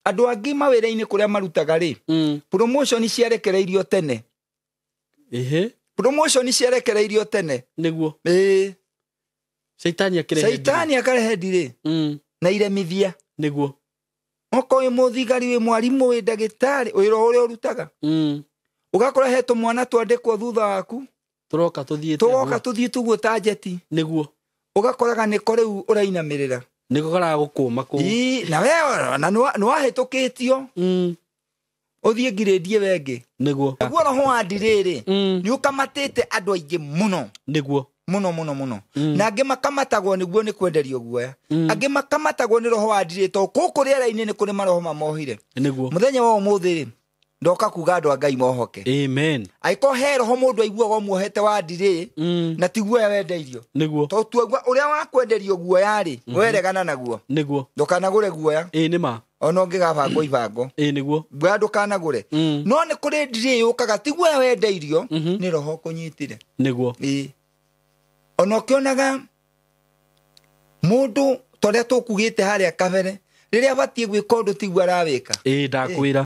Andũ angĩ mawĩra-inĩ kũrĩa marutaga rĩ, promotion ciarekereirio tene. Ehe. Promotion ciarekereirio tene. Nĩguo. Ĩĩ. Caitani akĩrehe ndirĩ. Caitani akarehe ndirĩ na iremithia. Nĩguo. Okorwo wĩ mũthigari, wĩ mwarimũ, wĩ ndagĩtarĩ, wĩra ũrĩa ũrutaga, ũgakora he tũmwana twandĩkwo thutha waku. Tũroka tũthiĩte tũgoka ũguo. Tũthiĩ tũguo ta njeti. Nĩguo. Ũgakoraga nĩko rĩu ũrainamĩrĩra. Nĩko karagũkũma kũu. Ii, na we na nĩwahĩtũkĩtio ũthiĩ ngirĩndie wengĩ. Nĩguo. Naguo roho wa ndirĩrĩ nĩ ũkamatĩte andũ aingĩ mũno. Nĩguo. Mũno mũno mũno. Na angĩ makamatagwo nĩguo nĩ kwenderio guoya. Angĩ makamatagwo nĩ roho wa ndirĩ, tondũ gũkũ rĩera-inĩ nĩ kũrĩ maroho mamohire. Nĩguo. Mũthenya wa ũmũthĩ rĩ, ndoka kuga andũ a Ngai mohoke. Amen. Angĩkorwo he roho mũndũ aiguaga ũmuohete wa ndirĩ, na ti guoya wendeirio, tondũ tuaigua ũrĩa wakwenderio guoya rĩ, weregana naguo. Nĩguo. Ndũkanagũre guoya. Ĩĩ, nĩ ma. Ona ũngĩgabangwo ibango, Ĩĩ, nĩguo. Guoya ndũkanagũre. No nĩ kũrĩ ndirĩ yũkaga, ti guoya wendeirio, nĩ roho ũkũnyitire. Nĩguo. Ĩĩ, ona ũkĩonaga mũndũ ta ũrĩa tũkugĩte harĩa kabere, rĩrĩa abatiĩ gwĩka ũndũ tiguo arawĩka. Ĩĩ, ndakwĩra.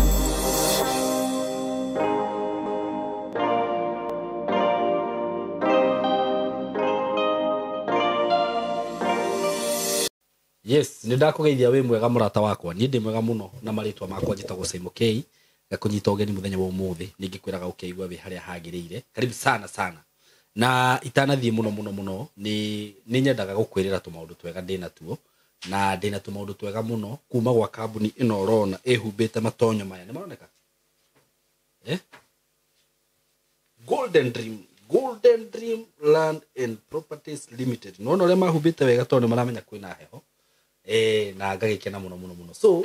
Yes, nĩ ndakũgeithia wĩ mwega mũrata wakwa. Niĩ ndĩ mwega mũno na marĩtwa makwa njĩtagwo Simon K. Ngakũnyita ũgeni mũthenya wa ũmũthĩ, ningĩkwĩraga ũkĩigua wĩ harĩa hagĩrĩire. Karibu sana sana. Na itanathiĩ mũno mũno mũno, nĩ nyendaga gũkwĩrĩra tũmaũndũ twega ndĩ natuo, na ndĩ na tũmaũndũ twega mũno kuma gwa kambuni ĩno ũrona ĩhumbĩte matonyo maya. Nĩ maroneka? Eh? Golden Dream, Golden Dream Land and Properties Limited. Nĩwona ũrĩa mahumbĩte wega tondũ nĩ maramenya kwĩna heho. Na ngagĩkena mũno mũno mũno. So,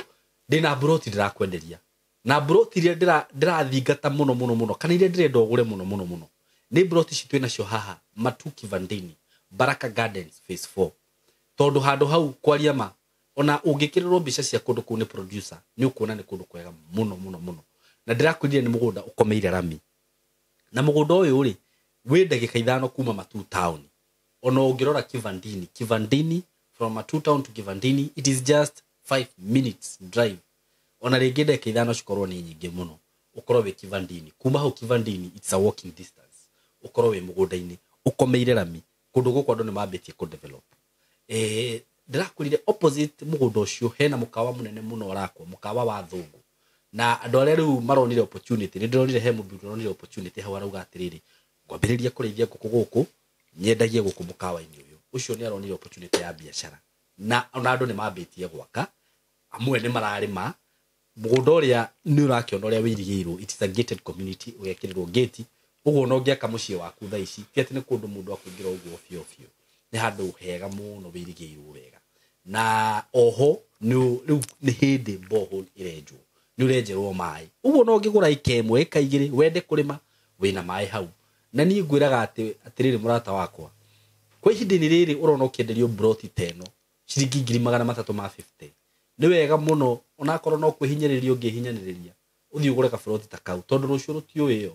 ndĩna mburoti ndĩrakwenderia. Na mburoti iria ndĩrathingata mũno mũno mũno, kana iria ndĩrenda ũgũre mũno mũno mũno, nĩ mburoti ici twĩ nacio haha Matu Kivandini, Baraka Gardens Phase 4. Tondũ handũ hau kwaria ma, ona ũngĩkĩrĩrwo mbica cia kũndũ kũu nĩ producer, nĩ ũkuona nĩ kũndũ kwega mũno mũno mũno. Na ndĩrakwĩrire nĩ mũgũnda ũkomeire rami. Na mũgũnda ũyũ rĩ, wĩ ndagĩka 5 kuma Matu town. Ona ũngĩrora Kivandini, Kivandini, from Matu town to Kivandini, it is just 5 minutes drive. Ona rĩngĩ ndagĩka 5 cikorwo nĩ nyingĩ mũno, ũkorwo wĩ Kivandini. Kuma hau Kivandini, it's a walking distance. Ũkorwo wĩ mũgũnda-inĩ, ũkomeire rami. Kũndũ gũkũ andũ nĩ mambĩtie kũ-develop. Ndĩrakwĩrire opposite mũgũnda ũcio hena mũkawa mũnene mũno ũrakwo, mũkawa wa Thũngũ. Na andũ arĩa rĩu maronire opportunity, nĩ ndĩronire he mũthuri ũronire opportunity hau arauga atĩrĩrĩ, ngwambĩrĩria kũrĩithia ngũkũ gũkũ, nyendagie gũkũ mũkawa-inĩ ũyũ. Ũcio nĩ aronire opportunity ya biacara. Na ona andũ nĩ mambĩtie gwaka, amwe nĩ mararĩma. Mũgũnda ũrĩa nĩ ũrakĩona ũrĩa wĩirigĩirwo, it is a gated community, ũgekĩrĩrwo gate. Ũguo ona ũngĩaka mũciĩ waku thaa ici, ti atĩ nĩ kũndũ mũndũ akũingĩra ũguo biũ biũ. Nĩ handũ hega mũno wĩirigĩirwo wega. Na oho, rĩu nĩ hĩndĩ borehole ĩrenjwo, nĩ ũrenjerwo maĩ. Ũguo no ũngĩgũra ĩka ĩmwe, ĩka igĩrĩ, wende kũrĩma, wĩna maĩ hau. Na niĩ ngwĩraga atĩrĩrĩ mũrata wakwa, kwa ihinda-inĩ rĩrĩ ũrona ũkĩenderio mburoti ta ĩno, ciringi ngiri magana matatũ ma fifty. Nĩ wega mũno, onakorwo no kwĩhinyĩrĩria ũngĩhinyĩrĩria, ũthiĩ ũgũre kaburoti ta kau, tondũ rũciũ rũtiũĩo.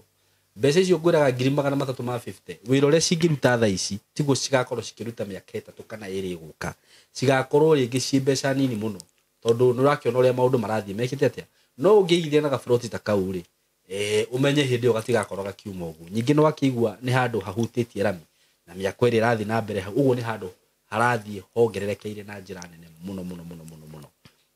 Mbeca icio ngwĩraga ngiri magana matatũ ma fifty, wĩra ũrĩa cingĩruta thaa ici, tiguo cigakorwo cikĩruta mĩaka 3 kana 2 ĩgũka. Cigakorwo rĩngĩ ciĩ mbeca nini mũno, tondũ nĩ ũrakĩona ũrĩa maũndũ marathiĩ mekĩte atĩa. No ũngĩigithia na kaburoti ta kau rĩ, ũmenye hĩndĩ ĩyo gatigakorwo gakiuma ũguo. Ningĩ nĩ wakĩigua nĩ handũ hahutĩtie rami, na mĩako ĩrĩa ĩrathiĩ na mbere hau, ũguo nĩ handũ harathiĩ hongererekeire na njĩra nene mũno mũno mũno mũno mũno.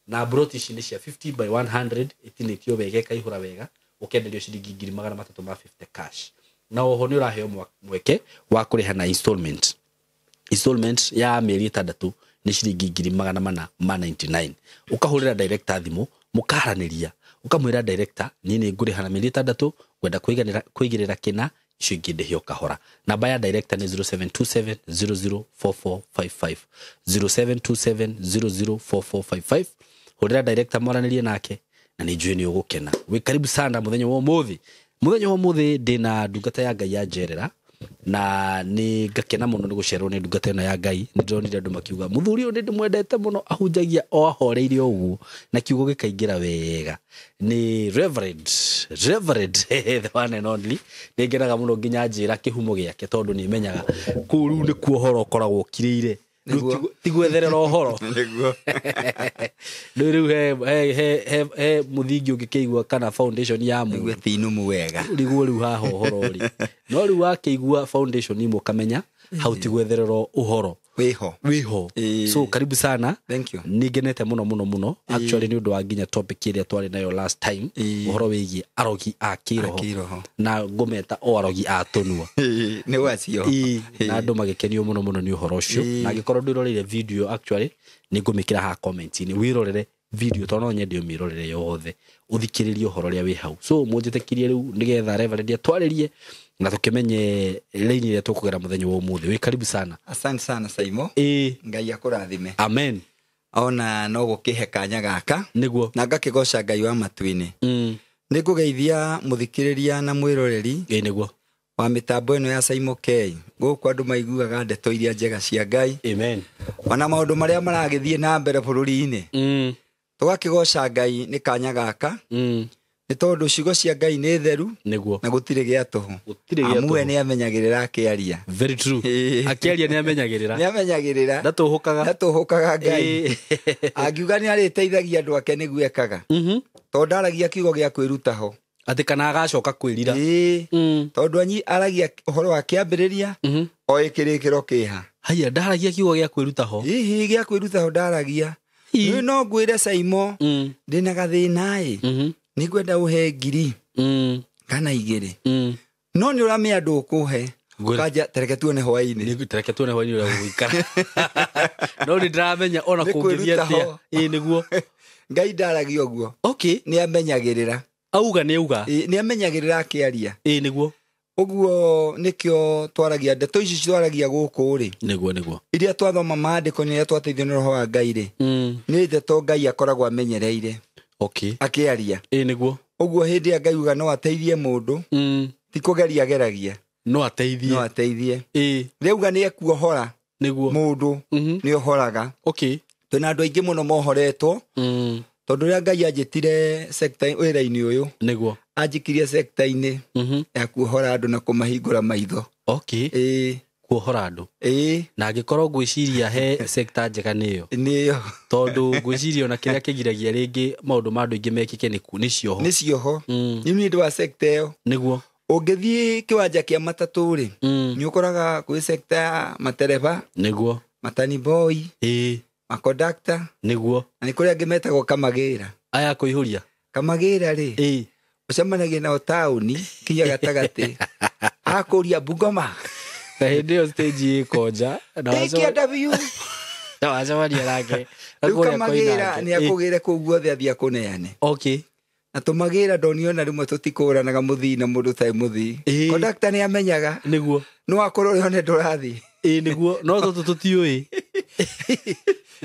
Na mburoti ici nĩ cia 50 by 100, ĩtinĩtio wega, ĩkaihũra wega, ũkenderio ciringi ngiri magana matatũ ma fifty cash. Na oho nĩ ũraheo mweke wa kũrĩha na installment. Installment ya mĩeri 6 nĩ ciringi ngiri magana mana ma 99. Ũkahũrĩra director thimũ, mũkaranĩria, ũkamwĩra director, niĩ nĩ ngũrĩha na mĩeri 6, ngwenda kũigĩrĩra kĩna, icio ingĩ ndĩhe o kahora. Namba ya director nĩ zero seven two seven zero zero four four five five. Zero seven two seven zero zero four four five five. Hũrĩra director mwaranĩrie nake, na nĩ njũĩ nĩ ũgũkena. Wĩ karibu sana mũthenya wa ũmũthĩ. Mũthenya wa ũmũthĩ ndĩna ndungata ya Ngai ya njerera, na nĩ ngakena mũno nĩ gũcererwo nĩ ndungata ĩno ya Ngai. Nĩ ndĩronire andũ makiuga mũthuri ũyũ nĩ ndĩmwendete mũno, ahunjagia o ahoreire ũguo na kiugo gĩkaingĩra wega. Nĩ Reverend, the one and only. Nĩ ngenaga mũno nginya njĩra kĩhumo gĩake, tondũ nĩ menyaga kũu rĩu nĩkuo ũhoro ũkoragwo ũkirĩire. Nĩguo. Ti gwetherera ũhoro. Nĩguo. Rĩu he mũthingi ũngĩkĩigua kana foundation ya Nĩguo mũndũ. ti nũmu wega. Rĩguo rĩu haha ũhoro rĩ. No rĩu wakĩigua foundation imwe ũkamenya hau ti gwetherera ũhoro. Wĩho. Wĩho. Ĩĩ. So karibu sana. Thank you. Nĩ ngenete mũno mũno mũno actually nĩ ũndũ wa nginya topic ĩrĩa twarĩ nayo last time, Ĩĩ. ũhoro wĩgiĩ arogi a A kĩroho kĩroho. na ngũmeta o arogi a tũnua. Ĩĩ, nĩ wacio. Ĩĩ, na andũ magĩkenio mũno mũno nĩ ũhoro ũcio. Ĩĩ. Na angĩkorwo ndwĩroreire video actually nĩ ngũmĩkĩra haha comment-inĩ wĩrorere video tondũ no nyende ũmĩrorere yothe ũthikĩrĩrie ũhoro ũrĩa wĩ hau. So mũnjĩtĩkirie rĩu nĩgetha Reverend atwarĩrie na tũkĩmenye raini ĩrĩa tũkũgera mũthenya wa ũmũthĩ. Wĩ karibu sana. Asante sana Saimo. Ĩĩ. Ngai akũrathime. Amen. Ona no gũkĩhe kanya gaka Nĩguo. na ngakĩgoca Ngai wa matu-inĩ. Nĩ ngũgeithia mũthikĩrĩria na mwĩroreri Ĩĩ nĩguo. wa mĩtambo ĩno ya Saimo K. Gũkũ andũ maiguaga ndeto iria njega cia Ngai Amen. ona maũndũ marĩa maragĩthiĩ na mbere bũrũri-inĩ. Tũgakĩgoca Ngai nĩ kanya gaka nĩ tondũ ciugo cia Ngai nĩ theru Nĩguo. na gũtirĩ gĩa tũhũ. Gũtirĩ gĩa Amu we tũhũ. nĩ amenyagĩrĩra akĩaria. Very true. Ĩĩ. Akĩaria nĩ amenyagĩrĩra. Nĩ amenyagĩrĩra. Ndatũhũkaga. Ndatũhũkaga Ngai. Ĩĩ. Angiuga nĩ arĩteithagia andũ ake nĩguo ekaga. Tondũ ndaragia kiugo gĩa kwĩruta ho. Atĩ kana agacoka kwĩrira. Ĩĩ. Tondũ aragia ũhoro wa kĩambĩrĩria o ĩkĩrĩkĩro kĩha. Haiya, ndaragia kiugo gĩa kwĩruta ho. Hihi gĩa kwĩruta ho ndaragia. Ii. Rĩu no ngwĩre Saimo ndĩna gathĩna ĩ nĩ ngwenda ũhe 1,000 kana 2 no nĩ ũramĩa ndũkũhe. Ngwĩre. Ũkanja tereke tuone hwaĩ-inĩ. Nĩ tereke tuone hwaĩ-inĩ ũrĩa gũgũikara. No nĩ ndĩramenya ona Nĩ kũngĩthiĩ kwĩruta atĩa. ho. Ĩĩ nĩguo. Ngai ndaragia ũguo. Okay. Nĩ amenyagĩrĩra. Auga nĩ auga. Ĩĩ, nĩ amenyagĩrĩra akĩaria. Ĩĩ nĩguo. Ũguo nĩkĩo twaragia ndeto ici twaragia gũkũ rĩ. Nĩguo nĩguo. Iria twathoma maandĩko nĩ iria twateithio nĩ roho wa Ngai rĩ. Nĩ ndeto Ngai akoragwo amenyereire. Okay. Akĩaria. Ĩĩ nĩguo. Ũguo hĩndĩ ĩrĩa Ngai uga no ateithie mũndũ ti kũgeria ageragia. No ateithie. No ateithie. Ĩĩ Rĩauga nĩ ekuohora nĩguo. mũndũ nĩ ohoraga. Okay. Twĩna andũ aingĩ mũno mohoretwo tondũ rĩrĩa Ngai anjĩtire sector wĩra-inĩ ũyũ Nĩguo. anjikirie sector-inĩ ya kuohora andũ na kũmahingũra maitho. Okay. Ĩĩ. Kuohora andũ. Ĩĩ. Na angĩkorwo ngwĩciria he sector njega nĩyo. Nĩyo. Tondũ ngwĩciria ona kĩrĩa kĩgiragia rĩngĩ maũndũ ma andũ aingĩ mekĩke nĩ cioho. Nĩ cioho. Nĩ ũndũ wa sector ĩyo. Nĩguo. Ũngĩthiĩ kĩwanja kĩa matatũ rĩ nĩ ũkoraga kwĩ sector ya matereba. Nĩguo. Matani boy. Ĩĩ. Makondakta. Nĩguo. Na nĩ kũrĩ angĩ metagwo kamagĩra. Aya kũihũria. Kamagĩra rĩ. Ĩĩ. Ũcemanagia nao taũni kinya gatagatĩ. Akũria Bungoma. Na hĩndĩ ĩyo stage ĩkonja. Take W. Na wacemania nake. Rĩu kamagĩra nĩ akũgĩre kũu guothe athiĩ akũneane. Okay. Na tũmagĩra ndoniona rĩmwe tũtikũranaga mũthii na mũndũ ũtarĩ mũthii. Ĩĩ. Kondakta nĩ amenyaga. Nĩguo. No akorwo ũrĩa one ndũrathiĩ. Ĩĩ nĩguo. No tũtũ tũtiũĩ.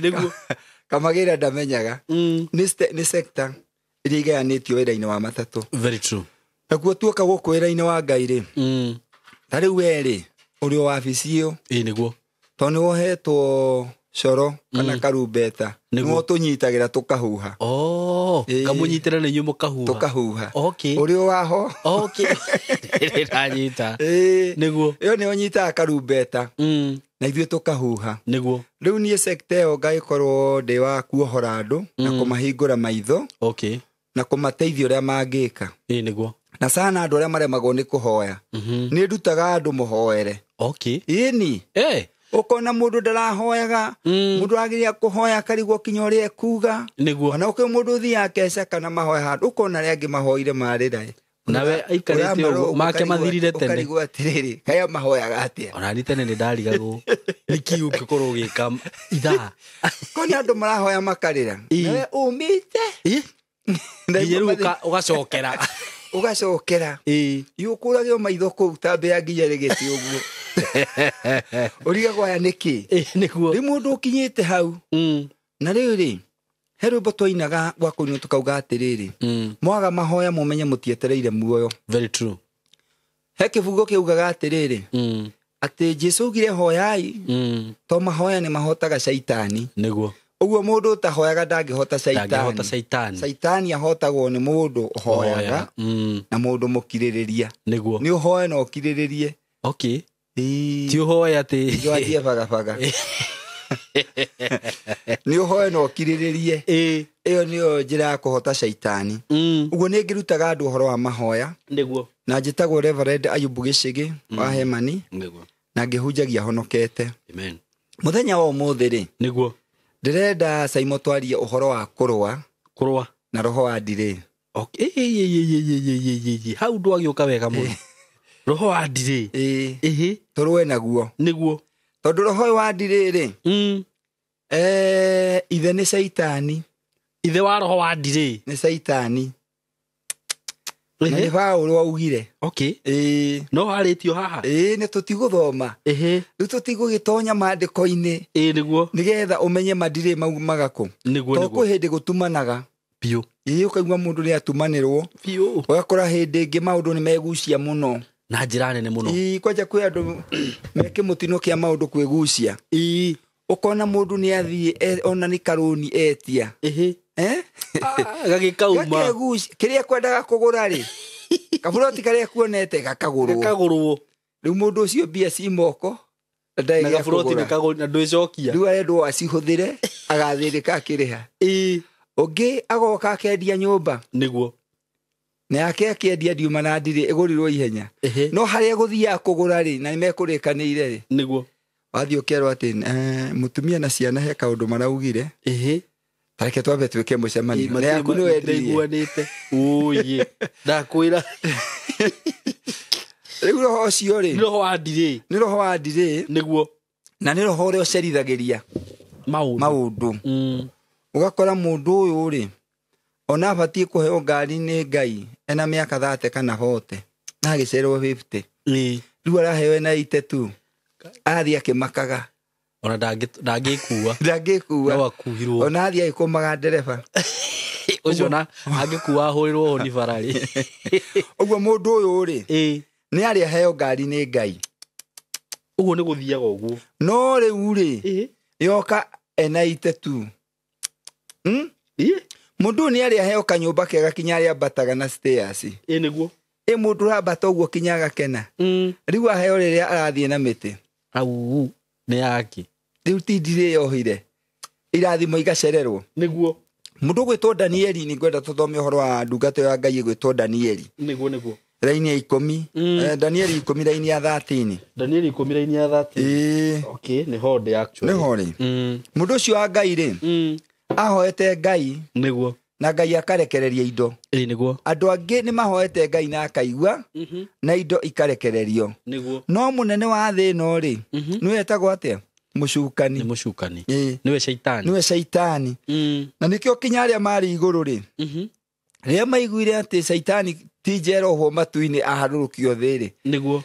Nĩguo. Kamagĩra ndamenyaga. Nĩ sector iria igayanĩtio wĩra-inĩ wa matatũ. Very true. Nakuo tuoka gũkũ wĩra-inĩ wa Ngai rĩ. Ta rĩu we rĩ ũrĩ o wabici ĩyo. Ĩĩ nĩguo. Tondũ nĩ wohetwo coro kana karumbeta. Nĩguo. Nĩguo tũnyitagĩra tũkahuha. Oh, kamũnyitĩra nĩ inyuĩ mũkahuha. Tũkahuha. Okay. Ũrĩ o waho. Okay. Ndĩranyita. Ĩĩ. Nĩguo. Ĩyo nĩyo nyitaga karumbeta. Na ithuĩ tũkahuha. Nĩguo. Rĩu niĩ sector ĩyo ngagĩkorwo ndĩ wa kuohora andũ na kũmahingũra maitho. Okay. Na kũmateithia ũrĩa mangĩka. Ĩĩ nĩguo. Na sana andũ arĩa maremagwo nĩ kũhoya. Nĩ ndutaga andũ mũhoere. Okay. Ĩni. Ũkona mũndũ ndarahoyaga. Mũndũ agĩrĩire kũhoya akarigwo kinya ũrĩa ekuga. Nĩguo. Ona kwĩ mũndũ ũthiaga akeca kana mahoya handũ ũkona arĩa angĩ mahoire marĩra. Nawe aikarĩte ũguo make mathirire tene. Ũkarigwo atĩrĩrĩ, kaĩ mahoyaga atĩa? Ona ni tene nĩ ndarigagwo nĩkĩ ũngĩkorwo ũgĩka ithaa. Kona andũ marahoya makarĩra. Nawe ũmĩte. Nginya rĩu ũgacokera. Ũgacokera. Ĩĩ. Yũkũragio maitho kũu ta mbĩa nginya rĩgĩte ũguo. Ũrigagwo aya nĩkĩ? Ĩĩ nĩguo. Rĩu mũndũ ũkinyĩte hau. Na rĩu rĩ, he rwĩmbo twainaga gwa kũinwo tũkauga atĩrĩrĩ. Mwaga mahoya mũmenye mũtietereire muoyo. Very true. He kĩbungo kĩugaga atĩrĩrĩ. Atĩ Jesũ augire hoyai. To mahoya nĩ mahotaga caitani. Nĩguo. Ũguo mũndũ ũtahoyaga ndangĩhota caitani. Ndangĩhota caitani. Caitani ahotagwo nĩ mũndũ ũhoyaga na mũndũ mũkirĩrĩria. Nĩguo. Nĩ ũhoe na ũkirĩrĩrie. Okay. Ĩĩ. Ti ũhoe atĩ Nĩwanjie bagabaga. Nĩ ũhoe na ũkirĩrĩrie. Ĩyo nĩyo njĩra ya kũhota caitani. Ũguo nĩ ngĩrutaga andũ ũhoro wa mahoya. Nĩguo. Na njĩtagwo Reverend Ayubu Gĩchĩgĩ wa Hemani. Nĩguo. Na ngĩhunjagia honokete. Amen. Mũthenya wa ũmũthĩ rĩ, Nĩguo. ndĩrenda Saimo twarie ũhoro wa kũrũa. Kũrũa. Na roho wa ndirĩ. Okay. Hau ndwagĩũka wega mũno. Roho wa ndirĩ. Ĩĩ. Tũrũe naguo. Nĩguo. Tondũ roho ũyũ wa ndirĩ rĩ, ithe nĩ caitani. Ithe wa roho wa ndirĩ nĩ caitani. Na nĩ Paũlũ augire. Okay. Ĩĩ. No harĩtio haha. Ĩĩ, nĩ tũtigũthoma. Rĩu tũtigũgĩtonya maandĩko-inĩ. Ĩĩ, nĩguo. Nĩgetha ũmenye mandirĩ maumaga kũ. Nĩguo, Tondũ nĩguo. kwĩ hĩndĩ gũtumanaga. Biũ. Ĩĩ, ũkaigua mũndũ nĩ atumanĩrwo. Biũ. Ũgakora hĩndĩ ĩngĩ maũndũ nĩ megucia mũno. Na njĩra nene mũno. Ĩĩ, kwanja kwĩ andũ me kĩmũtino kĩa maũndũ kwĩgucia. Ĩĩ. Ũkona mũndũ nĩ athiĩ ona nĩ karũni etia. Gagĩkauma. Gakegucia. Kĩrĩa kwendaga kũgũra rĩ, kaburoti karĩa kuonete gakagũrwo. Gakagũrwo. Rĩu mũndũ ũcio mbia ci moko, na ndarĩ Na gĩa gaburoti kũgũra. nĩ kagũrwo, na ndwĩcokia. Rĩu arendwo acihũthĩre, agathĩrĩka akĩrĩha. Ĩĩ. Ũngĩ agoka akendia nyũmba. Nĩguo. Na yake akĩendia ndiuma na ndirĩ, ĩgũrirwo ihenya. No harĩa gũthiaga kũgũra rĩ, na nĩmekũrĩkanĩire rĩ. Nĩguo. Wathiĩ ũkerwo atĩ, mũtumia na ciana he kaũndũ maraugire. Tareke twambe twĩke mũcemanio. Na yaku nĩ wendirie. Matiraiguanĩte. Ũũyĩ. Ndakwĩra. Rĩu roho ũcio rĩ, Nĩ roho wa ndirĩ. Nĩ roho wa ndirĩ. Nĩguo. Na nĩ roho ũrĩa ũcerithagĩria maũndũ. Maũndũ. Ũgakora mũndũ ũyũ rĩ, ona abatiĩ kũheo ngari nĩ Ngai ena mĩaka 30 kana 40, na agĩcererwo 50. Rĩu araheo ena 82. Arathiĩ akĩmakaga. Ona ndangĩkua. Ndangĩkua. No akuhirwo. Ona athiĩ agĩkũmaga ndereba. Ũcio ona angĩkua ahũrĩrwo honi bararĩ. Ũguo mũndũ ũyũ rĩ, nĩ arĩ aheo ngari nĩ Ngai. Ũguo nĩ gũthiaga ũguo. No rĩu rĩ, yoka ena 82. Mũndũ ũyũ nĩ arĩ aheo kanyũmba kega kinya arĩa ambataga na stairs. Ĩĩ, nĩguo. Ĩ mũndũ ũrambata ũguo kinya agakena. Rĩu aheo rĩrĩa arathiĩ na mĩtĩ. Au, nĩ yake. Rĩu ti ndirĩ yohire. Irathimo igacererwo. Nĩguo. Mũndũ ũgwĩtwo Danieli, nĩ ngwenda tũthome ũhoro wa ndungata ya Ngai ĩgwĩtwo Danieli. Nĩguo, nĩguo. Raini ya 10. Danieli 10 raini ya 13. Danieli 10 raini ya 13. Ĩĩ. Okay, nĩ ho ndĩ actually. Nĩ ho rĩ. Mũndũ ũcio wa Ngai rĩ, ahoete Ngai. Nĩguo. Na Ngai akarekereria indo. Ĩĩ, nĩguo. Andũ angĩ nĩ mahoete Ngai na akaigua, na indo ikarekererio. Nĩguo. No mũnene wa thĩ ĩno rĩ, nĩwe etagwo atĩa? Mũcukani. Nĩ mũcukani. Ĩĩ. Nĩwe caitani. Nĩwe caitani. Na nĩkĩo kinya arĩa marĩ igũrũ rĩ, rĩrĩa maiguire atĩ caitani ti njera ũhwo matu-inĩ aharũrũkio thĩ rĩ, Nĩguo.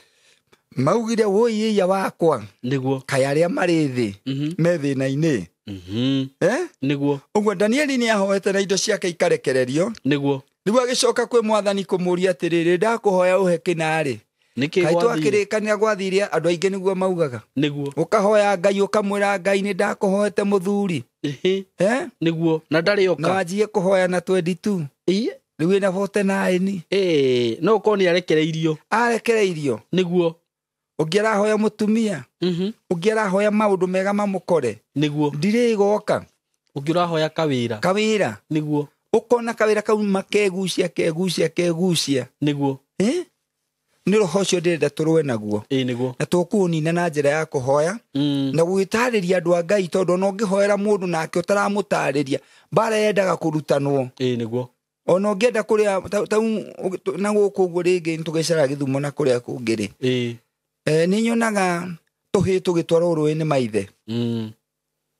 maugire wũi ĩiya wakwa. Nĩguo. Kaĩ arĩa marĩ thĩ, me thĩna-inĩ. Nĩguo. Ũguo Danieli nĩ ahoete na indo ciake ikarekererio. Nĩguo. Rĩu agĩcoka kwĩ mwathani kũmũũria atĩrĩrĩ, ndakũhoya ũhe kĩna-rĩ. Nĩkĩ Kaĩ gwathire? twakĩrĩkanĩra gwathire andũ aingĩ nĩguo maugaga. Nĩguo. Ũkahoya Ngai ũkamwĩra Ngai nĩ ndakũhoete mũthuri. Nĩguo. Na ndarĩ oka. Na wanjie kũhoya na 22. Rĩu ĩna 49. No ũkorwo nĩ arekereirio. Arekereirio. Nĩguo. Ũngĩ arahoya mũtumia. Ũngĩ arahoya maũndũ mega mamũkore. Nĩguo. Ndirĩ igoka. Ũngĩ ũrahoya kawĩra. Kawĩra. Nĩguo. Ũkona kawĩra kau makegucia, kegucia, kegucia. Nĩguo. Nĩ roho ũcio ndĩrenda tũrũe naguo. Ĩĩ, nĩguo. Na tũkũũnina na njĩra ya kũhoya. Na gũgĩtarĩria andũ a Ngai, tondũ ona ũngĩhoera mũndũ nake ũtaramũtarĩria, mbara yendaga kũrutanwo. Ĩĩ, nĩguo. Ona ũngĩenda kũrĩa, ta na gũkũ ũguo rĩngĩ nĩtũgĩcaraga Gĩthumo na kũrĩa kũngĩ rĩ. Nĩ nyonaga tũhĩĩ tũgĩtwarwo rũĩ nĩ maithe.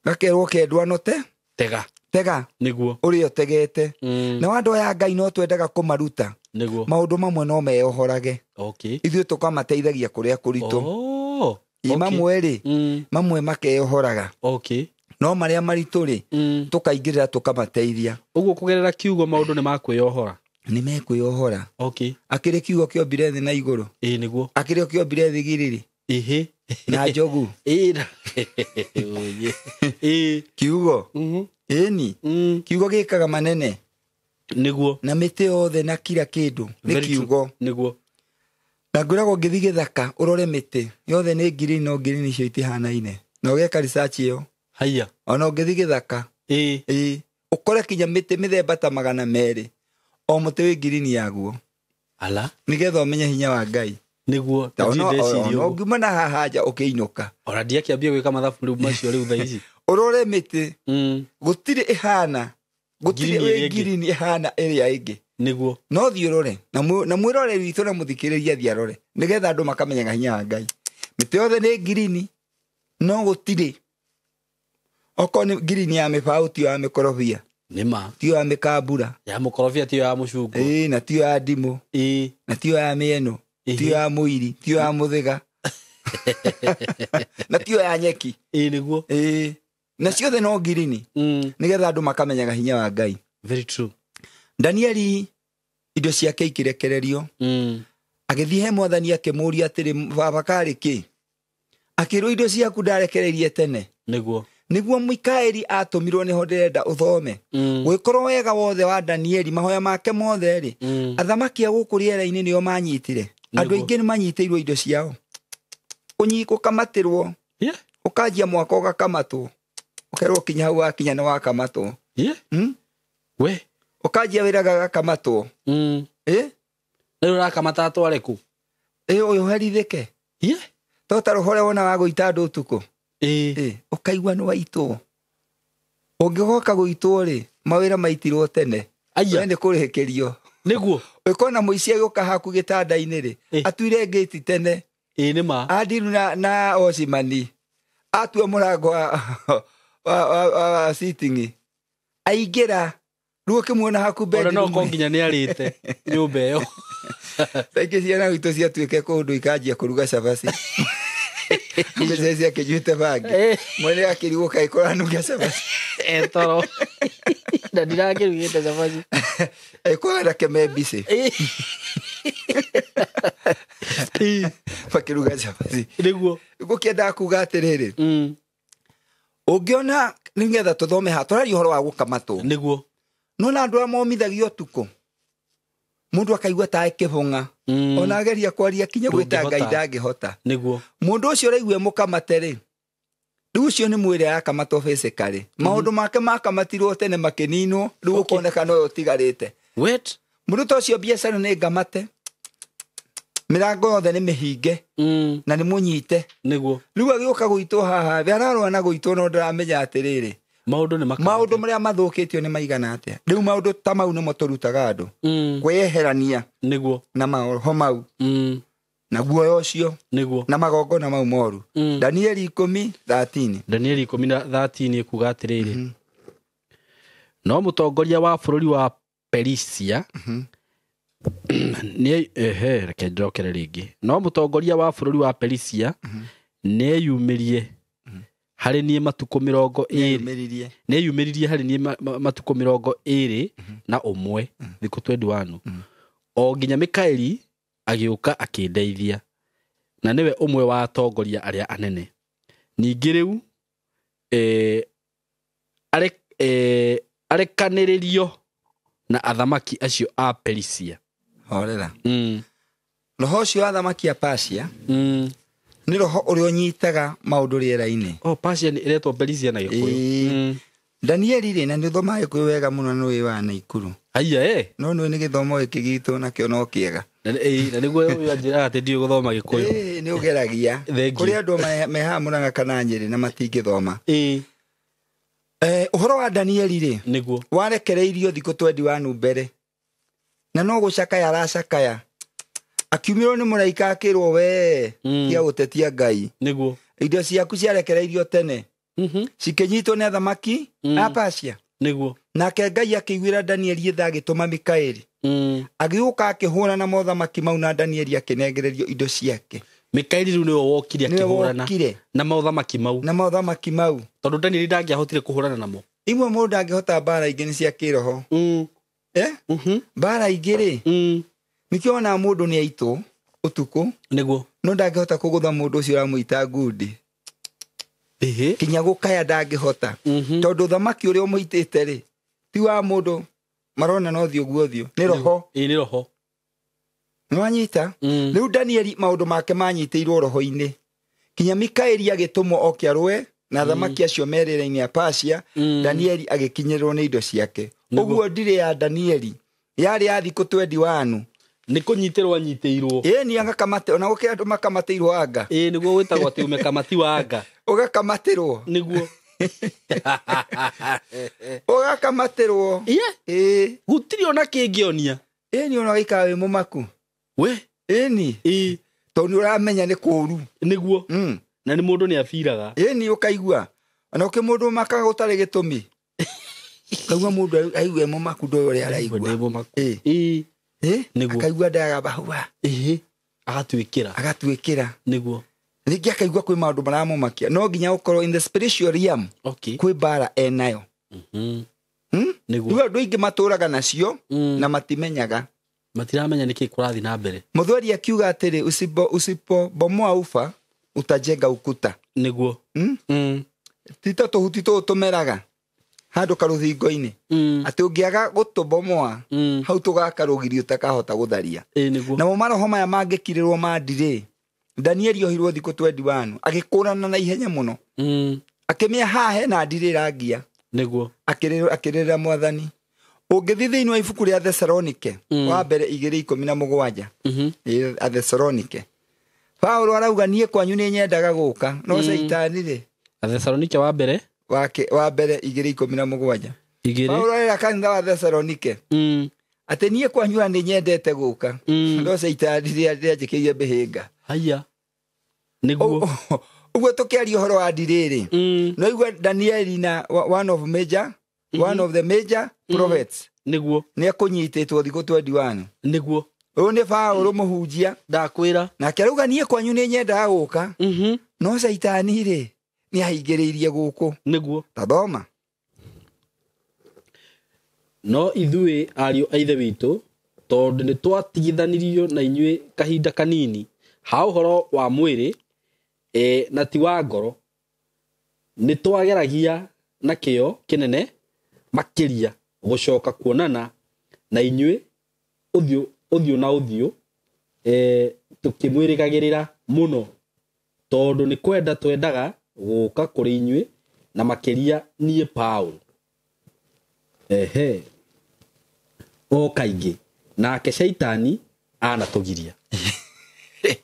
Gakerwo kendwa no te? Tega. Tega. Nĩguo. Ũrĩa ũtegete. Na andũ aya Ngai no twendaga kũmaruta. Nĩguo. Maũndũ mamwe no meyohorage. Okay. Ithuĩ tũkamateithagia kũrĩa kũritũ. Oh. Ĩ mamwe rĩ, mamwe makeyohoraga. Okay. No marĩa maritũ rĩ, tũkaingĩrĩra tũkamateithia. Ũguo kũgerera kiugo maũndũ nĩ makwĩyohora. Nĩ mekwĩyohora. Okay. Akĩrĩ kiugo kĩombire thĩ na igũrũ. Ĩĩ, nĩguo. Akĩrĩ kĩombire thĩ girĩrĩ. Ĩhĩ. Na njogu. Ĩĩ. Ĩĩ. Kiugo. Ĩni. Kiugo gĩkaga manene. Nĩguo. Na mĩtĩ yothe na kila kĩndũ nĩ Very true. kiugo. Nĩguo. Na ngwĩragwo ũngĩthiĩ gĩthaka ũrore mĩtĩ yothe nĩ ngirini, no ngirini icio itihanaine. Na ũgeka research ĩyo. Haya. Ona ũngĩthiĩ gĩthaka. Ĩĩ. Ũkore kinya mĩtĩ mĩthemba ta 200. O mũtĩ wĩ ngirini yaguo. Ala. Nĩgetha ũmenye hinya wa Ngai. Nĩguo. Ona ũngiuma na haha nja ũkĩinũka. Ona ndiakĩambia gwĩka mathabu rĩu macio rĩu thaa ici. Ũrore mĩtĩ. Gũtirĩ ĩhana. Gũtirĩ wĩ ngirini ĩhana ĩrĩa ĩngĩ. Nĩguo. No thiĩ ũrore. Na mwĩrore witũ na mũthikĩrĩria thiĩ arore. Nĩgetha andũ makamenyaga hinya wa Ngai. Mĩtĩ yothe nĩ ngirini. No gũtirĩ. Okorwo nĩ ngirini ya mĩbaũ tiyo ya mĩkorobia. Nĩma. Tiyo ya mĩkambura. Ya mũkorobia tiyo ya mũcungwa. Ĩĩ, na tiyo ya ndimũ. Ĩĩ. Na tiyo ya mĩeno. Tiyo ya mũiri, tiyo ya mũthĩga. Na tiyo ya nyeki. Ĩĩ nĩguo. Ĩĩ. Na ciothe no ngirini. Nĩgetha andũ makamenyaga hinya wa Ngai. Very true. Danieli indo ciake ikirekererio. Agĩthiĩ he mwathani akĩmũũria atĩrĩ, baba karĩ kĩ? Akĩrwo indo ciaku ndarekereirie tene. Nĩguo. Nĩguo Mikaeli atũmirwo nĩho ndĩrenda ũthome. Gwĩkorwo wega wothe wa Danieli, mahoya make mothe rĩ, athamaki a gũkũ rĩera-inĩ nĩo manyitire. Andũ aingĩ nĩmanyitĩirwo indo ciao. Ũkamatĩrwo. Ũkanjia mwaka ũgakamatwo. Ũkerwo kinya hau wakinya nĩ wakamatwo. We. Ũkanjia wĩra gagakamatwo. Rĩu ũrakamata atware kũ? Ĩ ũyũ herithĩke. To ta rũhore wona wa gũita andũ ũtukũ. Ũkaigua nĩ waitwo. Ũngĩgoka gũitwo rĩ, mawĩra maitirwo tene. Aya. We nĩ kũrĩhĩkĩrio. Nĩguo. Ũkona mũici agĩũka haku gĩtanda-inĩ rĩ, atuire ngĩti tene. Ĩĩ nĩma. Andiru na Ocimani. Atua mũrango wa sitting. Aingĩra. Rĩu ũkĩmuona haku bedroom. Ona no ko nginya nĩarĩte nyũmba ĩyo. Thaingĩ ciana gwitũ ciatuĩke kũndũ ikanjia kũruga cabaci. Mbeca ciakĩnyuĩte bangi. Mwene akĩrigwo kaĩ kũranuga cabaci. Etoro. Na ndirakĩrugĩte cabaci. Ĩkũhanda kĩmembici. Makĩruga cabaci. Nĩguo. Ngũkĩendaga kuga atĩrĩrĩ. Ũngĩona nĩgetha tũthome haha, tũraria ũhoro wa gũkamatwo. Nĩguo. Nĩwona andũ arĩa momithagio ũtukũ. Mũndũ akaigua ta akĩbũng'a. Ona ageria kwaria kinya gwĩta Ngai ndangĩhota. Nĩguo. Mũndũ ũcio ũraigua mũkamate rĩ, rĩu ũcio nĩ mwĩrĩ arakamatwo physically. Maũndũ make makamatirwo tene makĩninwo, rĩu ũkoneka nowe ũtigarĩte. Wait. Mũndũ ta ũcio biacara nĩ ngamate. Mĩrango yothe nĩ mĩhinge. Na nĩ mũnyite. Nĩguo. Rĩu agĩũka gũitwo haha, we ararũa na gũitwo no ndaramenya atĩrĩrĩ. Maũndũ nĩ makamate. Maũndũ marĩa mathũkĩtio nĩ maigana atĩa. Rĩu maũndũ ta mau nĩmo tũrutaga andũ. Kwĩyeherania. Nĩguo. Na maroho mau. Na guoya ũcio. Nĩguo. Na magongona mau moru. Danieli 10:13. Danieli 10:13 ĩkuga atĩrĩrĩ. No mũtongoria wa bũrũri wa Perisia nĩ reke njokere rĩngĩ. No mũtongoria wa bũrũri wa Perisia nĩeyumĩrie harĩ niĩ matukũ 21. Nĩeyumĩririe harĩ niĩ matukũ 21 thikũ 21. O nginya Mikaeli agĩũka akĩndeithia. Na nĩwe ũmwe wa atongoria arĩa anene. Ningĩ rĩu arekanĩrĩrio na athamaki acio a Perisia. Horera. Roho ũcio wa athamaki a Persia nĩ roho ũrĩa ũnyitaga maũndũ rĩera-inĩ. Oh, Persia nĩ ĩretwo Perisia na Gĩkũyũ. Danieli rĩ, na nĩ ũthomaga Gĩkũyũ wega mũno nĩ wĩ wa Naikuru. Haiya. No nĩ nĩ gĩthomo gĩkĩ gitũ nakĩo no kĩega. Na nĩguo ũyũ anjĩraga atĩ ndiũĩ gũthoma Gĩkũyũ. Nĩ ũgeragia. Kũrĩ andũ me haha Mũrang'a kana Nyĩrĩ na matingĩthoma. Ũhoro wa Danieli rĩ, nĩguo warekereirio thikũ 21 mbere. Na no gũcakaya aracakaya. Akiumĩrwo nĩ mũraika akĩrwo we tiga gũtetia Ngai. Nĩguo. Indo ciaku ciarekereirio tene. Cikĩnyitwo nĩ athamaki a Persia. Nĩguo. Nake Ngai akĩiguĩra Danieli tha agĩtũma Mikaeli. Agĩũka akĩhũrana na mothamaki mau na Danieli akĩnengererio indo ciake. Mikaeli rĩu nĩwe wokire akĩhũrana na mothamaki mau. Na mothamaki mau. Tondũ Danieli ndangĩahotire kũhũrana namo. Imwe mũndũ ndangĩhota mbara ingĩ nĩ cia kĩroho. Mbara ingĩ rĩ, nĩkĩo wonaga mũndũ nĩ aitwo ũtukũ. Nĩguo. No ndangĩhota kũgũtha mũndũ ũcio ũramũita ngundi. Kinya gũkaya ndangĩhota. Tondũ thamaki ũrĩa ũmũitĩte rĩ, ti wa mũndũ marona no thiũ guo thiũ. Nĩ roho. Ĩĩ nĩ roho. Nĩwanyita? Rĩu Danieli maũndũ make manyitĩirwo roho-inĩ. Kinya Mikaeli agĩtũmwo oke arũe Na athamaki acio merĩra-inĩ a Persia, Danieli agĩkinyĩrĩrwo nĩ indo ciake. Ũguo ndirĩ ya Danieli yarĩ ya thikũ 21. Nĩ kũnyitĩrwo anyitĩirwo. Ĩni agakamate ona gũkĩra andũ makamatĩirwo anga. Ĩĩ nĩguo wĩtagwo atĩ umekamati wa anga. Ũgakamatĩrwo. Nĩguo. Ũgakamatĩrwo. Ĩĩ. Gũtirĩ ona kĩngĩonia. Ĩni ona ũgaikara wĩ mũmaku. We. Ĩni. Ĩĩ. Tondũ nĩ ũramenya nĩ kũũru. Nĩguo. Na nĩ mũndũ nĩ abiraga. Ĩni ũkaigua. Ona ũkĩ mũndũ ũmakaga gũtarĩ gĩtũmi. Ũkaigua mũndũ aigua e mũmaku ndoĩ ũrĩa araigua. Ndĩ mũmaku. Ĩĩ. Ĩĩ. Nĩguo. Akaigua ndaga bahua. Ĩĩ. Agatuĩkĩra. Agatuĩkĩra. Nĩguo. Rĩngĩ akaigua kwĩ maũndũ maramũmakia. No nginya ũkorwo in the spiritual realm. Okay. Kwĩ mbara enayo. Nĩguo. Rĩu andũ aingĩ matũraga nacio na matimenyaga. Matiramenya nĩkĩ kũrathiĩ na mbere. Mũthweri akiuga atĩrĩ, usipobomoa ufa utajenga ukuta. Nĩguo. Ti ta tũhuti tũũ tũmeraga handũ karũthingo-inĩ. Atĩ ũngĩaga gũtũbomoa, hau tũgaka rũgiri ũtakahota gũtharia. Ĩĩ nĩguo. Namo maroho maya mangĩkirĩrwo ma ndirĩ, Danieli ohirwo thikũ 21, agĩkũrana na ihenya mũno. Akĩmenya haha hena ndirĩ ĩrangia. Nĩguo. Akĩrĩra mwathani. Ũngĩthiĩ thĩinĩ wa ibuku rĩa Thesalonike, wa mbere 2:17. Ĩĩ, Thesalonike. Paulo arauga niĩ kwanyu nĩ nyendaga gũka, no Caitani rĩ. Thesalonike wa mbere? Wa mbere 2:17. Igĩrĩ. Paulo arera kanitha wa Thesalonike. Atĩ niĩ kwanyu nĩ nyendete gũka, no Caitani rĩanjĩkĩire mĩhĩnga. Haya. Nĩguo. Ũguo tũkĩaria ũhoro wa ndirĩ rĩ, no igua Danieli na one of major, one of the major prophets. Nĩguo. Nĩ ekũnyitĩtwo thikũ 21. Nĩguo. Ũyũ nĩ Paũlũ mũhunjia. Ndakwĩra. Nake arauga niĩ kwanyu nĩ nyendaga gũka, no Caitani rĩ nĩ ahingĩrĩirie gũkũ. Nĩguo. Tathoma. No ithuĩ ariũ a ithe witũ, tondũ nĩ twatigithanirio na inyuĩ kahinda kanini ha ũhoro wa mwĩrĩ, na ti wa ngoro, nĩ twageragia na kĩyo kĩnene makĩria gũcoka kuonana na inyuĩ ũthiũ na ũthiũ, tũkĩmwĩrĩgagĩrĩra mũno, tondũ nĩ kwenda twendaga gũka kũrĩ inyuĩ na makĩria niĩ Paũlũ. Ehe. O kaingĩ nake Caitani anatũgiria.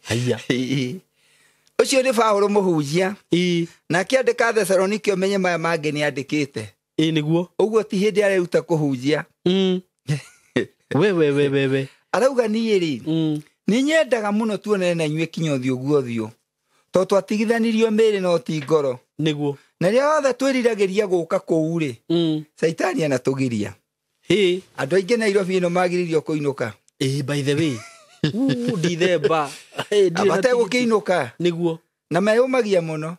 Haiya. Ũcio nĩ Paũlũ mũhunjia. Ĩĩ. Nake andĩka Thesalonike ũmenye maya mangĩ nĩ andĩkĩte. Ĩĩ nĩguo. Ũguo ti hĩndĩ areruta kũhunjia. We. Arauga niĩ rĩ, nĩ nyendaga mũno tuonane na inyuĩ kinya ũthiũ guo ũthiũ, tondũ twatigithanirio mĩĩrĩ no ti ngoro. Nĩguo. Na rĩrĩa othe twĩriragĩria gũka kũu rĩ, Caitani anatũgiria. Hĩ. Andũ aingĩ Nairobi ĩno magĩrĩirio kũinũka. Ĩĩ, by the way. Ndithemba. Mategũkĩinũka. Nĩguo. Na meyũmagia mũno.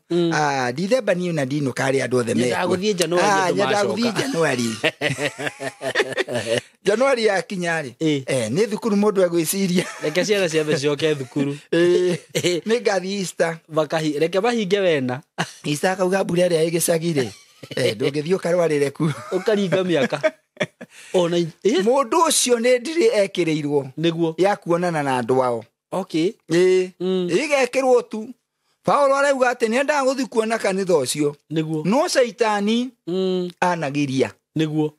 Ndithemba niĩ ona ndinũka arĩa andũ othe Nyendaga mekwo. gũthiĩ January andũ Nyendaga macoka. gũthiĩ January. January yakinya rĩ, nĩ thukuru mũndũ egwĩciria. Reke ciana ciambe cicoke thukuru. Nĩ ngathiĩ Easter. Reke mahinge wena. Easter akauga mbura ĩrĩa ĩ gĩcagi rĩ, ndũngĩthiĩ ũkarwarĩre kuo. Ũkaringa mĩaka. Ona Mũndũ ũcio nĩ ndirĩ ekĩrĩirwo. Nĩguo. Ya kuonana na andũ ao. Okay. Ĩgekĩrwo tu. Paũlũ arauga atĩ nĩ endaga gũthiĩ kuona kanitha ũcio. Nĩguo. No Caitani anagiria. Nĩguo.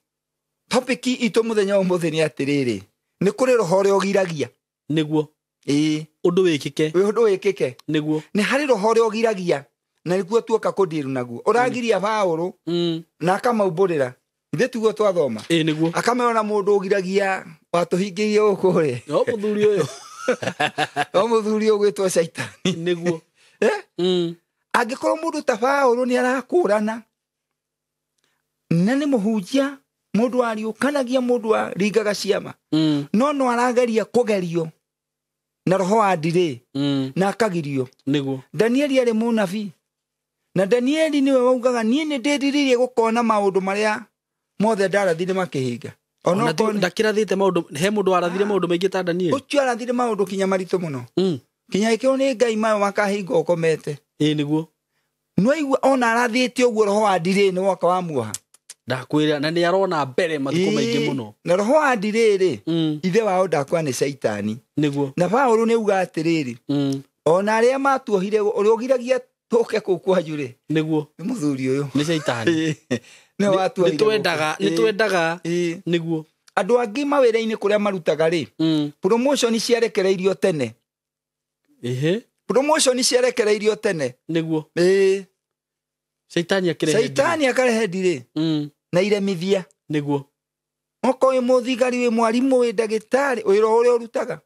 Topic itũ mũthenya wa ũmũthĩ nĩ atĩrĩrĩ, nĩ kũrĩ roho ũrĩa ũgiragia. Nĩguo. Ĩĩ. Ũndũ wĩkĩke. Ũndũ wĩkĩke. Nĩguo. Nĩ harĩ roho ũrĩa ũgiragia, na nĩguo tuoka kũndiru naguo. Ũragiria Paũlũ na akamaumbũrĩra. Ithuĩ tiguo twathoma. Ĩĩ nĩguo. Akamera mũndũ ũgiragia watũhingĩirie gũkũ rĩ. No mũthuri ũyũ. No mũthuri ũyũ ũgwĩtwo Caitani. Nĩguo. Angĩkorwo mũndũ ta Paũlũ nĩ arakũrana na nĩ mũhunjia, mũndũ ariũkanagia, mũndũ aringaga ciama, no arageria kũgerio na roho wa ndirĩ, na akagirio. Nĩguo. Danieli arĩ mũnabii, na Danieli nĩwe waugaga niĩ nĩ ndĩrirĩirie gũkona maũndũ marĩa mothe ndarathire makĩhinga. Ona ndakĩrathĩte maũndũ, he mũndũ warathire maũndũ maingĩ ta Danieli. Ũcio arathire maũndũ kinya maritũ mũno. Kinya ĩkĩrwo nĩ Ngai mayo makahinga ũkomete. Ĩĩ nĩguo. No igua ona arathĩte ũguo roho wa ndirĩ nĩ woka wamuoha. Ndakwĩra, na nĩ arona mbere matukũ maingĩ mũno. Na roho wa ndirĩ rĩ, ithe wao ndakwa nĩ Caitani. Nĩguo. Na Paũlũ nĩ auga atĩrĩrĩ, ona arĩa matuohire, ũrĩa ũgiragia Tũke kũu kwanyu rĩ. Nĩguo. Nĩ mũthuri ũyũ. Nĩ caitani. Nĩ watuaire. Nĩ twendaga. Nĩguo. Andũ angĩ mawĩra-inĩ kũrĩa marutaga rĩ. Promotion ciarekereirio tene. Promotion ciarekereirio tene. Nĩguo. Caitani akĩrehe. Caitani akarehe ndirĩ. Na iremithia. Nĩguo. Okorwo wĩ mũthigari, wĩ mwarimũ, wĩ ndagĩtarĩ, wĩra ũrĩa ũrutaga.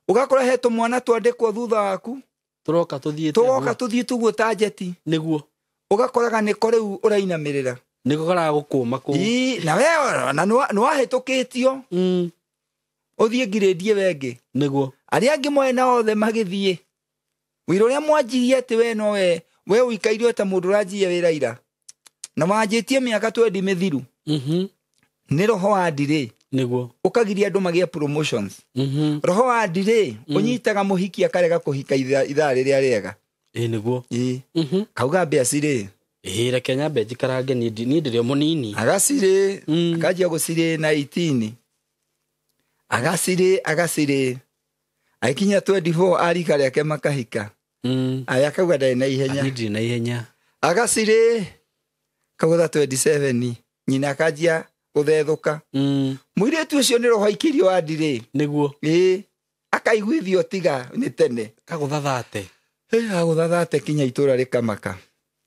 Ũgakora he tũmwana twandĩkwo thutha waku. Tũroka tũthiĩte. Tũroka tũthiĩte ũguo ta njeti. Nĩguo. Ũgakoraga nĩko rĩu ũrainamĩrĩra. Nĩko karagũkũma kũu. Na we na nĩwahĩtũkĩtio. Ũthiĩ ngirĩndi ĩyo ĩngĩ. Nĩguo. Arĩa angĩ mwena othe magĩthiĩ. Wĩra ũrĩa mwanjirie atĩ we no we, we ũikairio ta mũndũ ũranjirie wĩra ira. Na wanjĩtie mĩaka 20 mĩthiru. Nĩ roho wa ndirĩ. Nĩguo. Ũkagiria andũ magĩe promotions. Roho wa ndirĩ ũnyitaga mũhiki akarega kũhika ithaa rĩrĩa rĩega. Nĩguo. Kauga mbĩa cirĩ. Reke nyambe njikarange niĩ ndĩrĩ o mũnini. Agacirĩ, akanjia gũcirĩ na 18. Agacirĩ. Agĩkinya 24 arika rĩake makahika. Aya akauga ndarĩ na ihenya. Niĩ ndirĩ na ihenya. Agacirĩ kagũtha 27 nyina akanjia gũthethũka. Mũirĩtu ũcio nĩ roho aikĩrio wa ndirĩ. Nĩguo. Akaiguithio tiga nĩ tene. Kagũtha thate. Agũtha thate kinya itũra rĩkamaka.